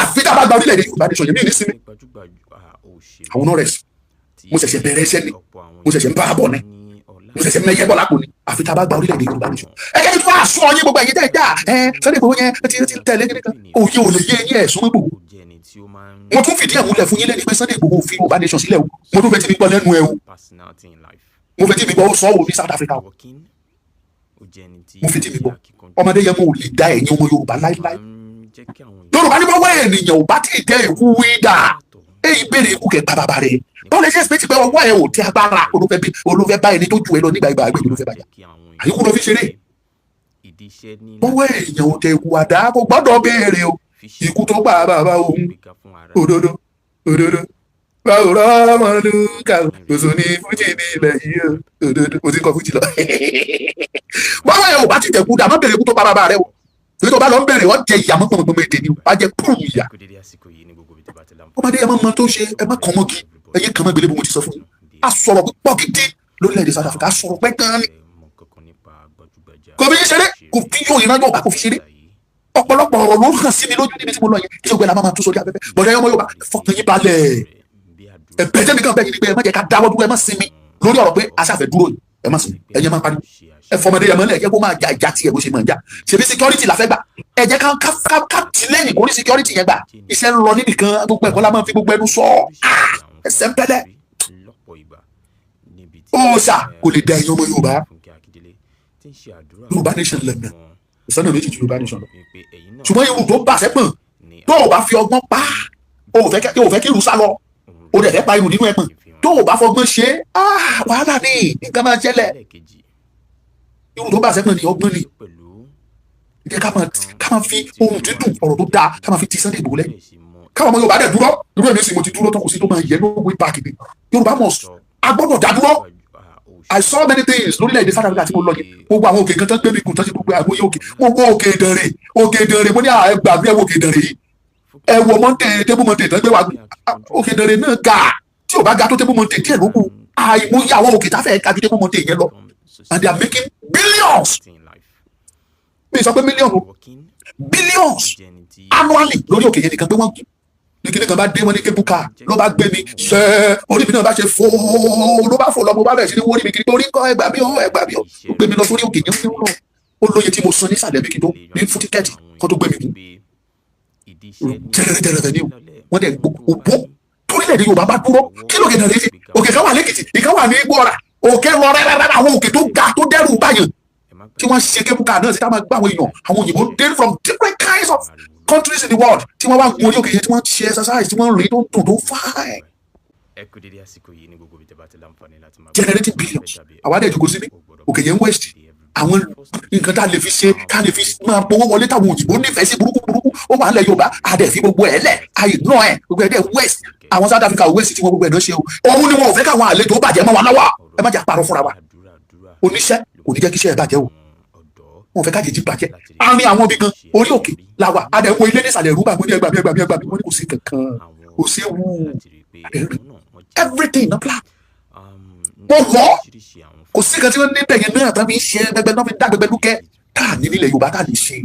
Àfi tá a bá gba orílẹ̀-èdè Yorùbá nation yẹn, mí ní sinmi àwọn náà rẹ̀. Mo ṣẹ̀ṣẹ̀ bẹ̀rẹ̀ iṣẹ́ ni, mo ṣẹ̀ṣẹ̀ ń bá a bọ̀ ni, mo ṣẹ̀ṣẹ̀ mẹ́yẹ bọ́ lápò ni. Àfi tá a bá gba orílẹ̀-èdè Yorùbá nation. Ẹ jẹ́ kí fún àṣọ yín, gbogbo ẹ̀yin tẹ́ ẹ já ẹ Sunday Igboho yẹn ti tẹ̀lé kíní kan, òye ò lè yé yín. Ẹ̀sùn Ìgbòho, mo tún fìdí ẹ̀ múlẹ̀ fún yín lẹ́ni pé Sunday Igboho fi Yorùbá nation sílẹ̀ o. Mo tún fẹ́ tí mi gbọ́ lẹ́nu ẹ o, mo fẹ́ tí mi gbọ́. Ó sọ wò ní South Africa o. Mo fi tí mi bọ̀, ọmọdé yẹn, mo ò lè dá ẹ̀yin ọmọ Yorùbá láíláí. Yorùbá ní bọ́wọ́ ènìyàn ò bá tí ì tẹ ìkú wíńdà, èyí béèrè ikú kẹ bàbá rẹ. Báwo lè ṣe expect pé ọwọ́ ẹ ò tẹ agbára, olùfẹ́ bá ẹni tó ju ẹ lọ nígbà ìgbà àgbẹ̀ olùfẹ́ bàjá àyíkú ló fi ṣeré? Bọ́wọ́ èèyàn ò tẹ ikú àdá, kò gbọ́dọ̀ béèrè o ikú tó pa bàbá òun. Òdodo, òdodo, báwo rọ́mọlúkà kò ní fújì ní ilẹ̀ yìí o. Òdodo, kò sí kọ fújì lọ. Bọ́wọ́ ẹ ò bá ti tẹ̀kú dà, má béèrè ikú tó pa bàbá rẹ o. Torí tó bá lọ ń béèrè, wọ́n jẹ ìyà mọ́ pọ̀npọ̀npọ̀ èdè ni, wàá jẹ kúrò ìyà. Ọmọdé, ẹ má mọ tó ṣe, ẹ má kàn mọ́gi, ẹ yé kàn mọ́ gbélé. Bó mo ti sọ fún yín, a sọ̀rọ̀ púpọ̀ gidi lórílẹ̀‐èdè South Africa, a sọ̀rọ̀ pẹ́ gan ni. Kò fi ṣeré, kò fi yóò ìran Yorùbá, kò fi ṣeré. Ọ̀pọ̀lọpọ̀ ọ̀rọ̀ ló hàn sí mi lójú níbi tí mo lọ yẹn kí ṣe gbẹ la máa tún sórí afẹ́fẹ́. Bọ̀dẹ̀ ọmọ Yorùbá, fọkàn yín balẹ̀. Ẹ̀bẹ̀ tẹ́mi kan bẹ́ẹ̀ ni pé ẹ má jẹ́ ká dáwọ́ dúró, ẹ má sinmi lórí ọ̀rọ̀ pé aṣáfẹ́ dúró yìí. Ẹ má sinmi, ẹ yẹn máa pariwo. Ẹ fọmọdé yẹn mọ́lẹ̀, ẹ jẹ́ kó máa ja ìjà tiẹ̀ bó ṣe máa jà. Ṣèbí security la fẹ́ gbà, ẹ jẹ́ ká tì lẹ́yìn kó ní security yẹn gbà. Iṣẹ́ ń lọ níbì kan, gbogbo ẹ̀kọ́ la máa fi gbogbo ẹnu sọ. Ẹsẹ̀ ń pẹ́lẹ́ òòṣà kò lè da ẹ̀yin ọmọ Yorùbá. Yorùbá nation lẹ́nà ìsọ́nà méjì ju Yorùbá nation lọ. Ṣùgbọ́n irú tó bà sẹ́pọ̀n, tó o bá fi ọgbọ́n pa, o ò fẹ́ kí irú sá lọ, o dẹ̀ fẹ́ pa irú nínú ẹ̀pọ̀n, tó o bá fọgbọ́n ṣe, wàhálà ní nǹkan máa ṣẹlẹ̀. Irú tó bà sẹ́pọ̀n ní ọgbọ́n ni. Jẹ́ ká máa fi ohun dídùn, ọ̀rọ̀ tó dáa, ká máa fi ti Sunday Igboho lẹ́yìn, káwọn ọmọ Yorùbá dẹ̀ dúró. Irú èmi sì, mo ti dúró tán, kò sí tó máa yẹ no way back ni. Yorùbá must, a gbọ́dọ̀ dá dúró. I saw many things lórílẹ̀‐èdè South Africa tí mo lọ yẹn. Gbogbo àwọn òkè kan tán gbé mi gùn tán ṣe gbogbo àwọn òkè. Mo wo òkè Ìdànrè, òkè Ìdànrè. Mo ní ẹgbàá mi, ẹ wo òkè Ìdànrè yìí, ẹ wo mountain, Table Mountain tán gbé wa. Òkè Ìdànrè náà ga, tí ò bá ga tó Table Mountain, díẹ̀ ló kù. Àìmọye àwọn òkè táfẹ́ ga ju Table Mountain yẹn lọ, and they are making billions. Mi sọ pé mílíọ̀nù, billions annually lórí òkè yẹn nìkan pé wọ́n kú ní kíní kan bá dé. Wọ́n ní cable car ló bá gbé mi ṣẹ́, orí mi náà bá ṣe fòó, ló bá fò lọ. Mo bá bẹ̀rẹ̀ sí ní wórí mi kiri torí kọ́, ẹgbàá mi ó, ẹgbàá mi ó. Ó gbé mi lọ sórí òkè yẹn náà. Ó lóye tí mo san nísàlẹ̀ mi kí tó ní fún ticket kó tó gbé mi gùn. Jẹrẹrẹjẹrẹ ni o. Wọ́n dẹ̀ òbó torílẹ̀-èdè Yorùbá bá dúró, kí lókè náà lè ṣe? Òkè kan wà lẹ́kìtì, ìkan wà ní Igbóọrà, òkè lọ rẹ́rẹ́rẹ́, àwọn òkè tó ga tó dẹ́rù báyìí tí wọ́n ṣe cable car náà sí, tá máa gbá àwọn èèyàn, àwọn òyìnbó dé from different kinds of countries in the world, tí wọ́n wá gun orí òkè yẹn, tí wọ́n ṣe exercise, tí wọ́n rìn, tó ń dùn, tó fine, generating billions. Àwa dẹ̀ jókòó síbí, òkè yẹn ń waste. Àwọn nǹkan tá a lè fi ṣe, tá a lè fi máa gbowó wọlé, táwọn òyìnbó nífẹ̀ẹ́ sí burúkú burúkú, ó wà nílẹ̀ Yorùbá. A dẹ̀ fi gbogbo ẹ̀ lẹ̀, àìná ẹ̀, gbogbo ẹ̀ dẹ̀ waste. Àwọn South Africa waste tí wọ́n gbogbo ẹ̀ náà ṣe o. Òun ni wọn ò fẹ́ káwọn àlejò bàjẹ́ mọ́ wa lọ́wọ́. Ẹ má jẹ́ àparọ́ fúnra wa. Oníṣẹ́ kò ní jẹ́ kí iṣẹ́ ẹ̀ bàjẹ́ o. Wọn ò fẹ́ kájèjì bàjẹ́ àárín àwọn ibì kan. Orí òkè làwà, adẹ̀wò ilé nísàlẹ̀ rúbà. Mo ní ẹgbàá mi, ẹgbàá mi, ẹgbàá mi. Wọ́n ní kò sí kankan, kò sí ewu, everything na plan. Mo lọ, kò sí kan tí wọ́n níbẹ̀ yẹn náà tán fi ń ṣe gbẹgbẹ náà, fi dá gbẹgbẹ lúkẹ́ tá à ní nílẹ̀ Yorùbá tá à lè ṣe.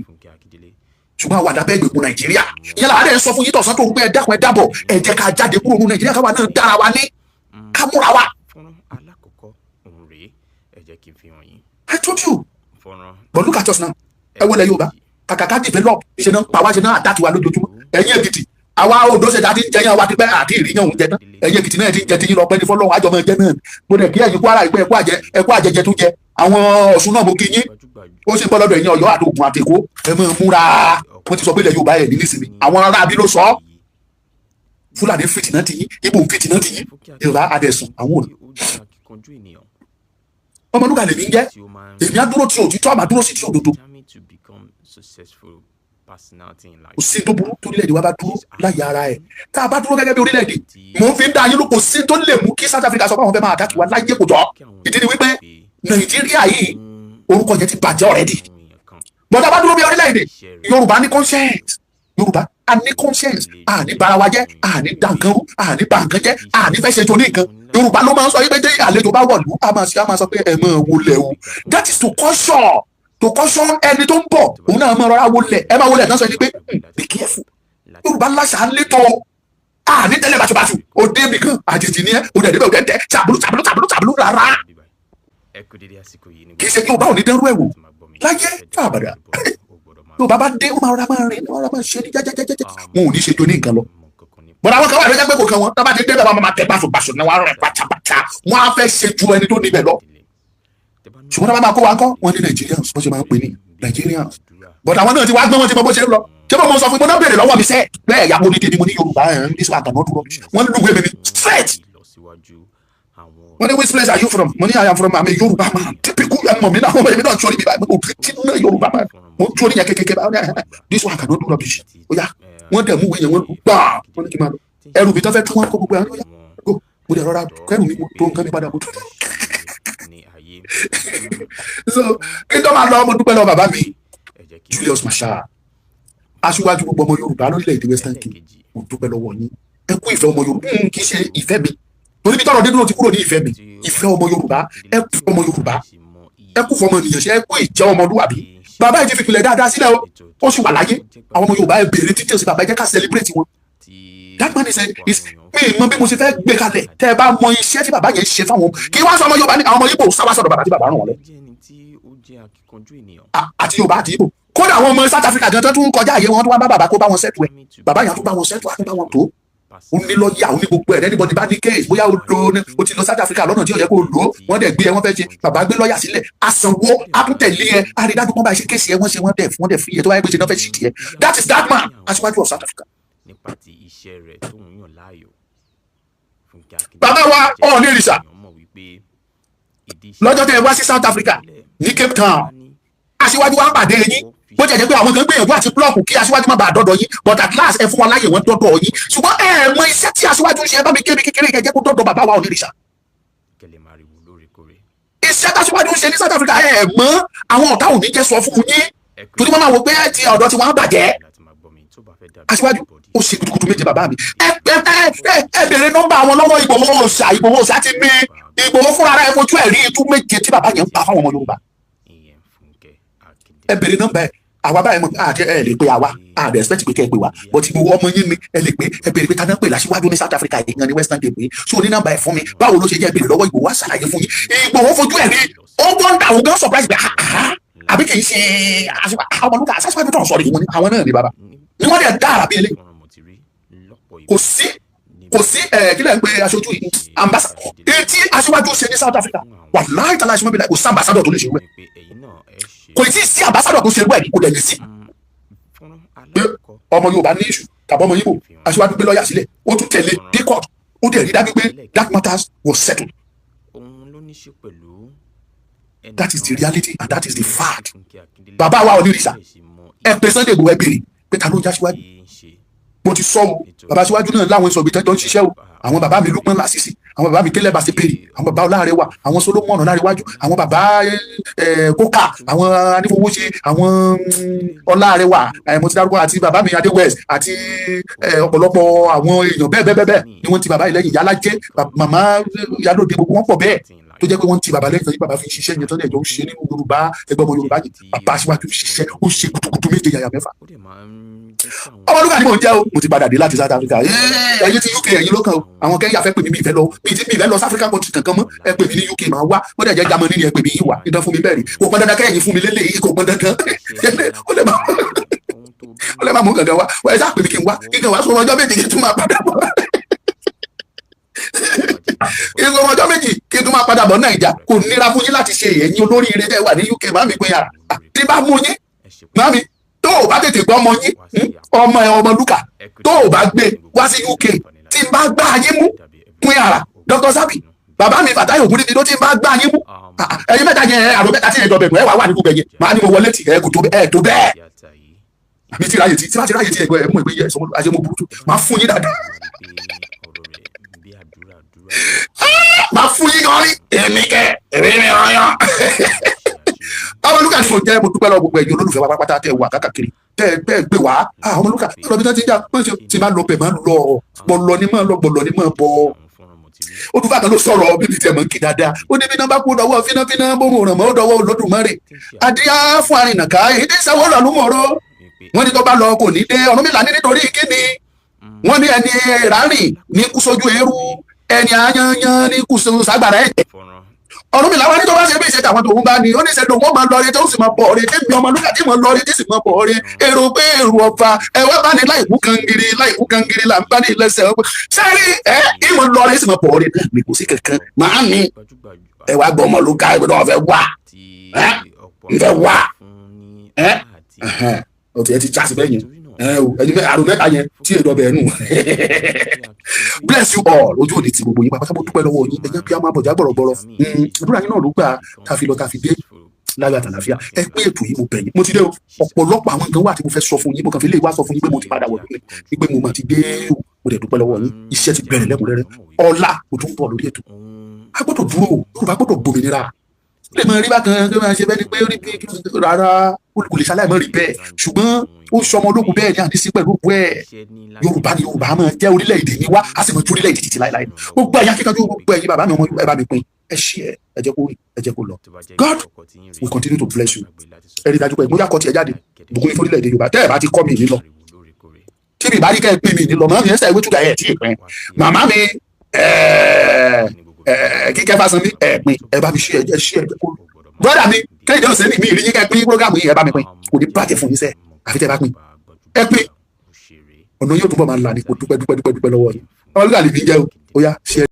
Ṣùgbọ́n àwọn àdàbẹ́ ìgbèkùn Nàìjíríà ìyẹn làwọn àdé sọ fún yín tọ̀sán tó ń gbé. Ẹ dákun, ẹ dábọ̀, ẹ jẹ́ ká jáde kúrò ní Nàìjíríà, káwa náà dára wa ní ká múra wa. Fọ́nrán alákọ̀ọ́kọ́ òun rèé, ẹ jẹ́ kí n fi hàn yín. I told you. Fọ́nrán But look at us now. Ẹ wọlé Yorùbá, kàkà ká develop, ṣe náà ń pa wá, ṣe náà àtàkì wa lójoojúmọ́. Ẹ̀yin Èkìtì, àwa Oǹdó ṣe ti ń jẹyàn wa ti pẹ́ àti ìrìyàn òun jẹ tán. Ẹ̀yin Èkìtì náà ti ń jẹ ti yín lọ pẹ́ ní fọlọ́run àjọmọ̀ jẹ náà. Mo dẹ̀ kí ẹ̀yin Kwara ìpẹ́ ẹ̀kú àjẹ, ẹ̀kú àjẹjẹ tó jẹ. Àwọn Ọ̀ṣun náà, mo kí yín. Ó sì ń bọ́ lọ́dọ̀ ẹ̀yin Ọ̀yọ́ àti Ògùn àti Èkó. Ẹ máa múra. Wọ́n ti sọ pé ilẹ̀ Yorùbá ẹ̀ ní nísìnyí. Àwọn ará abí ló sọ ọ́. Fúlàní fìtìnà ti yín, Ìgbò fìtìnà ti yín, Yorùbá adẹ̀sùn àwọn òní. Ọmọlúkà lèmi ń jẹ́. Èmi á dúró ti òtítọ́, àmà dúró sí ti òdodo. Kò sí tó burú torílẹ̀-èdè wa bá dúró láyé ara ẹ̀. Tá a bá dúró gẹ́gẹ́ bí orílẹ̀-èdè, mò ń fi ń dá yín ló, kò sí tó lè mú kí South Africa sọ pé àwọn fẹ́ máa attack wa láyé, kò jọ. Ìdí ni wípé Nàìjíríà yìí, orúkọ yẹn ti bàjẹ́ already. Bọ́dá bá dúró bí orílẹ̀-èdè, Yorùbá ní conscience. Yorùbá a ní conscience, a ní bara wa jẹ́, a ní da nǹkan rú, a ní ba nǹkan jẹ́, a ní fẹ́ ṣe tó ní nǹkan. Yorùbá ló máa ń sọ yí pé jẹ́ àlejò bá wọ̀lú, a máa ṣe, a máa sọ pé ẹ máa wọlé o. That is to caution ẹni tó ń bọ̀. Òun náà máa rọra wọlé, ẹ máa wọlé ẹ̀ náà sọ ẹni pé be careful." Yorùbá láṣà létò, a ní tẹ́lẹ̀ bàṣubàṣu. Òde ibì kan, àjèjì ni ẹ, òde ẹ̀dẹ́bẹ̀, òde tẹ ṣàbùlù ṣàbùlù ṣàbùlù ṣàbùlù rárá. Kì í ṣe Yorùbá ò ní dẹ́rú ẹ̀ wò láyé àbàdà. Yorùbá bá dé, ó máa rọra máa rìn, ó máa ṣe ní jẹ́jẹ́jẹ́jẹ́. Wọn ò ní ṣe tó ní nǹkan lọ. Bọ̀dá, àwọn kan wà lọ́jọ́ pé kò kàn wọ́n. Tó bá ti dé bẹ́ẹ̀, wọ́n máa tẹ báṣubàṣu ní wọ́n á rẹ̀ pàtàpàtà, wọ́n á fẹ́ ṣe ju ẹni tó níbẹ̀ lọ. Ṣùgbọ́n tó bá máa kó wa ńkọ́, wọ́n ní Nigerians, bó ṣe máa ń pè ní Nigerians. But àwọn náà ti wá gbọ́n, wọn ti mọ bó ṣe ń lọ. Ṣé mo sọ fún mi, mo náà béèrè lọ́wọ́ mi sẹ́ bẹ́ẹ̀ yàgò ní tèmi, mo ní Yorùbá ẹ̀ ń dísọ àtàná dúró, wọ́n lùwẹ̀ mi straight. Wọ́n ní, "Which place are you from?" Mo ní, "I am from, I'm a Yorùbá man." Typical ẹ̀ mọ̀ mi náà, èmi náà sọ níbi báyìí, mo ti ná Yorùbá man, mo ń tó níyẹn kékeré báyìí. "This one cannot do rubbish." Ó yá, wọ́n dẹ̀ mú ìwé yẹn, wọ́n gbà, wọ́n ní kí n máa lọ. Ẹrù mi tó fẹ́ tún wọn kó gbogbo ẹ̀, ó yá, go. Mo dẹ̀ rọra kẹrù mi, mo tó nǹkan mi padà, mo tó. So kí n tó máa lọ, mo dúpẹ́ lọ́wọ́ bàbá mi Julius Marshal, aṣíwájú gbogbo ọmọ Yorùbá lórílẹ̀‐èdè Western Cape. Mo dúpẹ́ lọ́wọ́ yín, ẹ kú ìfẹ́ ọmọ Yorùbá. Kì í ṣe ìfẹ́ mi, torí bí tọrọ dídúró ti kúrò ní ìfẹ́ mi, ìfẹ́ ọmọ Yorùbá. Ẹ kú ọmọ Yorùbá, ẹ kú fọmọ ènìyàn ṣe, ẹ kú ìjẹ́ ọmọlúwàbí. Bàbá yìí ti fi ìpìlẹ̀ dáadáa sílẹ̀ o, ó sì wà láyé. Àwọn ọmọ Yorùbá, ẹ béèrè details bàbá, ẹ jẹ́ ká celebrate wọn. That man is mi mọ bí mo ṣe fẹ́ gbé kalẹ̀. Tẹ́ ẹ bá mọ iṣẹ́ tí bàbá yẹn ṣe fáwọn, kí wọ́n sọ ọmọ Yorùbá ní àwọn ọmọ Ìgbò sáwá sọ̀dọ̀ bàbá tí bàbá ràn wọ́n lọ, àti Yorùbá àti Ìgbò. Kódà àwọn ọmọ South Africa gan tó tún kọjá àyè wọn tó wá bá bàbá kó bá wọn settle ẹ̀, bàbá yẹn tó bá wọn settle, àtún bá wọn tó. Ó ní lọ́ọ̀yà, ó ní gbogbo ẹ̀. Anybody bá ní case, bóyá ó lo ó ti lọ South Africa lọ́nà tí ó yẹ kó lò ó, wọ́n dẹ̀ gbé ẹ, wọ́n fẹ́ ṣe, bàbá gbé lọ́ọ̀yà sílẹ̀, àsanwó, àtúntẹ̀lé ẹ, àrídájú pọ́n bá ṣe case ẹ, wọ́n ṣe, wọ́n dẹ̀ fi ẹ tó bá yẹ pé ṣe náà fẹ́ ṣì tiẹ̀. That is that man, aṣíwájú of South Africa. Nípa ti iṣẹ́ rẹ̀ tóun yàn láàyò. Bàbá wa Ọọ̀ni Ìrìṣà, lọ́jọ́ tẹ́ ẹ wá sí South Africa ní Cape Town, aṣíwájú wa ń pàdé yín. Bó jẹ́ jẹ́ pé àwọn kan gbìyànjú àti block kí aṣíwájú má bàa dọ́dọ̀ yín, but at last ẹ fún wọn láyè, wọ́n dọ́dọ̀ yín. Ṣùgbọ́n ẹ mọ iṣẹ́ tí aṣíwájú ń ṣe. Ẹ bá mi kébi kékeré kẹ jẹ́ kó dọ́dọ̀ bàbá wa Ọọ̀ni Ìrìṣà. Iṣẹ́ táṣíwájú ń ṣe ní South Africa, ẹ mọ̀, àwọn ọ̀tá ò ní jẹ́ sọ fún yín, torí wọ́n máa wò pé ti ọ̀dọ̀ tí wọ́n á bàjẹ́. Aṣíwájú ó ṣe kutukutu méje. Bàbá mi, ẹ ẹ ẹ ẹ bèrè nọ́mbà àwọn lọ́wọ́ Ìgbòho Òòṣà. Ìgbòho Òòṣà ti mi Ìgbòho fúnra rẹ̀ fojú ẹ̀ rí itú méje tí bàbá yẹn ń pa fáwọn ọmọ Yorùbá. Ẹ bèrè nọ́mbà ẹ. Àwa báyìí mọ̀ àti ẹ lè pe àwa, àdẹ expect pé kẹ́ ẹ pè wá, but Ìgbòho ọmọ yín ni ẹ lè pé. Ẹ bèrè pé tani pè láṣíwájú ní South Africa yìí gan ní Western Cape yìí, so ní nọ́mbà ẹ fún mi, báwo ló ṣe jẹ́? Bèrè lọ́wọ́ Ìgbòho, wá ṣàlàyé fún yín. Ìgbòho fojú ẹ̀ rí, ó wọ́n àwọn gan surprise pé àbí kì í ṣe Ọmọlúkà aṣáájú tó ń sọ̀rọ̀ ìwọ̀n ni àwọn náà ni bàbá ni wọ́n dẹ̀ dára bí eléyìí. Kò sí ẹ̀ kí lẹ̀ ń pe aṣojú yìí, ambassador etí aṣíwájú ṣe ní South Africa, wàláhì tàlá ìṣúná bíi kò sí ambassador tó lè ṣe wẹ̀. Kò tí ì sí ambassador tó ṣe wẹ̀, kò dẹ̀ lè sí pé ọmọ Yorùbá ní issue tàbí ọmọ Ìgbò, aṣíwájú gbé lọ́ọ̀yà sílẹ̀, ó tún tẹ̀lé dé court, ó dẹ̀ rí dájú pé that matters was settled. That is the reality and that is the fact. Bàbá wa Onírìṣà, ẹ pè Sunday Igboho, ẹ béèrè pé ta ló ń já síwájú. Mo ti sọ o, bàbá síwájú náà láwọn sọ ibi tó ń ṣiṣẹ́ o. Àwọn bàbá mi Lukman Lasisi, àwọn bàbá mi Kélé Baseperi, àwọn bàbá Ọlárẹwà, àwọn Solomon Ọlárẹwájú, àwọn bàbá Kókà, àwọn Anífowóṣe, àwọn Ọlárẹwà, mo ti dárúkọ, àti bàbá mi Adé West, àti ọ̀pọ̀lọpọ̀ àwọn èèyàn bẹ́ẹ̀ bẹ́ẹ̀ bẹ́ẹ̀ ni wọ́n ti bàbá yìí lẹ́yìn. Ìyálájẹ́, màmá Yálòdé, gbogbo wọn pọ̀ bẹ́ẹ̀ tó jẹ́ pé wọ́n ti bàbá lẹ́yìn tí bàbá fi ń ṣiṣẹ́ yẹn tó lè jọ ń ṣe nínú Yorùbá, ẹgbẹ́ ọmọ Yorùbá yìí. Bàbá aṣíwájú ṣiṣẹ́, ó ṣe gudugudu méje yàyà mẹ́fà. Ọmọlúkà ni mò ń jẹ́ o. Mo ti padà dé láti South Africa. Ẹ̀yin ti UK, ẹ̀yin ló kàn o. Àwọn Kenya fẹ́ pè mí, mi ìfẹ́ lọ, mi ti mi ìfẹ́ lọ South Africa country kankan mọ́. Ẹ pè mí ní UK, máa wá. Ó dẹ̀ jẹ́ Germany ni ẹ pè mí, yín wá ìdán fún mi bẹ́ẹ̀ rí. Kò pọn dandan kẹ́yìn fún mi lélẹ́yìí, kò pọn dandan. Ó lè má mú kankan wá. Ẹ sá pè mí kí n wá, kí n kàn wá sọ ọjọ́ 2 kí n tún máa padà bọ̀, kí n sọ ọjọ́ 2 kí n tún máa padà bọ̀ Nàìjà. Kò nira fún yín láti ṣe. Ẹ̀yin olóríire tẹ́ wà ní UK, má mi pé yàrá tí bá mú yín, má mi tó o bá tètè gbọ́ ọmọ yín, ọmọ ẹ, ọmọ Lúkà, tó o bá gbé wá sí UK, tí n bá gbá yín mú pín ara Dr. Sabi, bàbá mi Fatai Ògúndíbi ló, tí n bá gbá yín mú, ẹ̀yin mẹ́ta yẹn, àrò mẹ́ta tí ẹ̀ dọ̀bẹ̀ nù, ẹ̀ wà wà nínú bẹ̀yẹn, màá ní mo wọlé tì ẹ̀ kò tó ẹ̀ tó bẹ́ẹ̀. Mi ti ráyè tí tí bá ti ráyè tí ẹ̀gbọ́n ẹ̀ mú ìgbé yẹ sọmọ àṣẹ mo burú tó, máa fún yín dáadáa, máa fún yín gan rí èmi kẹ èmi mi ràn yàn. Ọmọlúkà ni mo jẹ́. Mo dúpẹ́ lọ́wọ́ gbogbo ẹ̀yin olólùfẹ́ wa pátápátá tẹ́ wà káàkiri, tẹ́ gbé wá. Ọmọlúkà lọ́dọ̀ bí wọ́n ti ń jà, wọ́n ṣe ti máa lọ bẹ̀, máa lọ bọ̀lọ̀ ni, máa lọ bọ̀lọ̀ ni, máa bọ̀. Olùfà kan ló sọ̀rọ̀ bíbí tiẹ̀ mọ̀ ń kí dáadáa. Ó ní bí náà bá kú dọwọ́ fínáfíná, bó mo ràn mọ́ ó dọwọ́ Olódùmarè, adíyá fún arìnàká èdè ìsanwó lọ́lùmọ̀rọ̀. Wọ́n ní tó bá lọ kò ní dé. Ọ̀rúnmìlà ní nítorí kíni? Wọ́n ní ẹni rárìn ní kú sójú eérú, ẹni ayanyan ní kú ságbára ẹ̀jẹ̀. Ọ̀rúnmìlà wá ní tó bá ṣe bí ìṣe tàwọn tòun bá ní, ó ní ṣe lòun ó máa lọ rí tó sì máa bọ̀ rí, tẹ́mi ọmọ lúkà tí mo lọ rí tí sì máa bọ̀ rí. Èrò pé èrò ọ̀fà ẹ wá bá ní láìkú kangiri, láìkú kangiri là ń bá ní lẹ́sẹ̀ ọgbẹ́ sẹ́rí ẹ ìmọ̀ lọ rí sì máa bọ̀ rí ní kò sí kankan. Màá mi ẹ wá gbọ́ ọmọ lúkà ẹ gbọ́dọ̀ fẹ́ wá ẹ ń fẹ́ wá ẹ ọtí ẹ ti já sí bẹ́ẹ̀ yẹn ẹ o ẹni mẹ àrùn mẹ́ta yẹn tí èdè ọbẹ̀ nù. Bless you all. Ojú òní ti gbogbo yín pàápàá. Mo dúpẹ́ lọ́wọ́ yín. Ẹ jẹ́ kí a máa bọ̀já gbọ̀rọ̀gbọ̀rọ̀. Àdúrà yín náà ló gbà tá a fi lọ tá a fi dé láyọ̀ àtàlàfíà. Ẹ pín ètò yìí, mo bẹ̀ yín. Mo ti dé o. Ọ̀pọ̀lọpọ̀ àwọn nǹkan wà tí mo fẹ́ sọ fún yín. Mo kàn fi lè wá sọ fún yín pé mo ti padà wọ̀ lónìí, wípé mo mà ti dé o. Mo dẹ̀ dúpẹ́ lọ́wọ́ yín. Iṣẹ́ ti bẹ̀rẹ̀ lẹ́kùnrẹ́rẹ́. Ọ̀la mo tún bọ̀ lórí ètò. A gbọ́dọ̀ dúró. Yorùbá gbọ́dọ̀ gbòmìnira. Ó lè máa rí bákan tó máa ṣe bẹ́ẹ̀ ni pé ó rí bí rárá, kò lè ṣaláì mọ́ rí bẹ́ẹ̀, ṣùgbọ́n ó sọmọ ológun bẹ́ẹ̀ ni àní sí pẹ̀lú òkú ẹ̀. Yorùbá ni Yorùbá máa jẹ́. Orílẹ̀-èdè ni wá, a sì máa ju orílẹ̀-èdè títí láéláé. Gbogbo ẹ̀yà kíkanjú, gbogbo ẹ̀yin bàbá mi, ọmọ, ẹ bá mi pín, ẹ ṣí ẹ, ẹ jẹ́ kó rí, ẹ jẹ́ kó lọ. God will continue to bless you. Ẹ rí i dájú pé ìgbóyà kọ́ tiẹ̀ jáde. Bùkún ní fórílẹ̀-èdè Yorùbá. Tẹ́ ẹ bá ti kọ́ mi ní lọ, tí mi bá rí kẹ́ ẹ pín mi ní lọ. Màmá mi ẹsẹ̀ ìwé túgà ẹ̀ tí ì pín. Màmá mi Kíkẹ́ Fásánmi, ẹ̀ pín. Ẹ bá mi ṣí ẹ, ẹ ṣí ẹ jẹ́ kó. Brother mi Kẹ́hìndé ọ̀sẹ̀ mi ìrí yín kẹ́ pín program yìí. Ẹ bá mi pín. Kò ní bàjẹ́ fún yín sẹ́, àfi tẹ́ bá pín. Ẹ pín, ọ̀nà yóò túbọ̀ máa là ní. Kò dúpẹ́, dúpẹ́, dúpẹ́, dúpẹ́ lọ́wọ́ yín. Ọlọ́gà lè fi jẹ́ o. Ó yá, ṣe.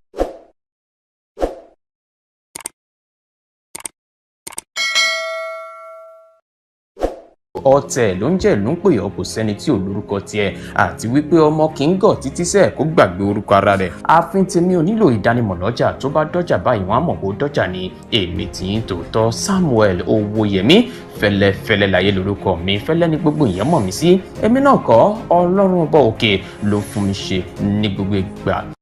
Ọ̀tẹ̀ ló ń jẹ́ ló ń pè ọ́, kò sẹ́ni tí ò lórúkọ tiẹ̀, àti wípé ọmọ kì í gọ̀ títí sẹ́ẹ̀ kó gbàgbé orúkọ ara rẹ̀. Ààfin tèmi ò nílò ìdánimọ̀ lọ́jà, tó bá dọ́jà báyìí wọ́n á mọ̀ kó dọ́jà ni. Èmi tì í tòótọ́, Samuel Owóyẹmí Fẹ́lẹ́fẹ́lẹ́ láyé lórúkọ mi. Fẹ́lẹ́ ní gbogbo èèyàn mọ̀ mí sí. Èmi náà kọ́, Ọlọ́run ọba òkè ló fún mi ṣe ní gbogbo ìgbà.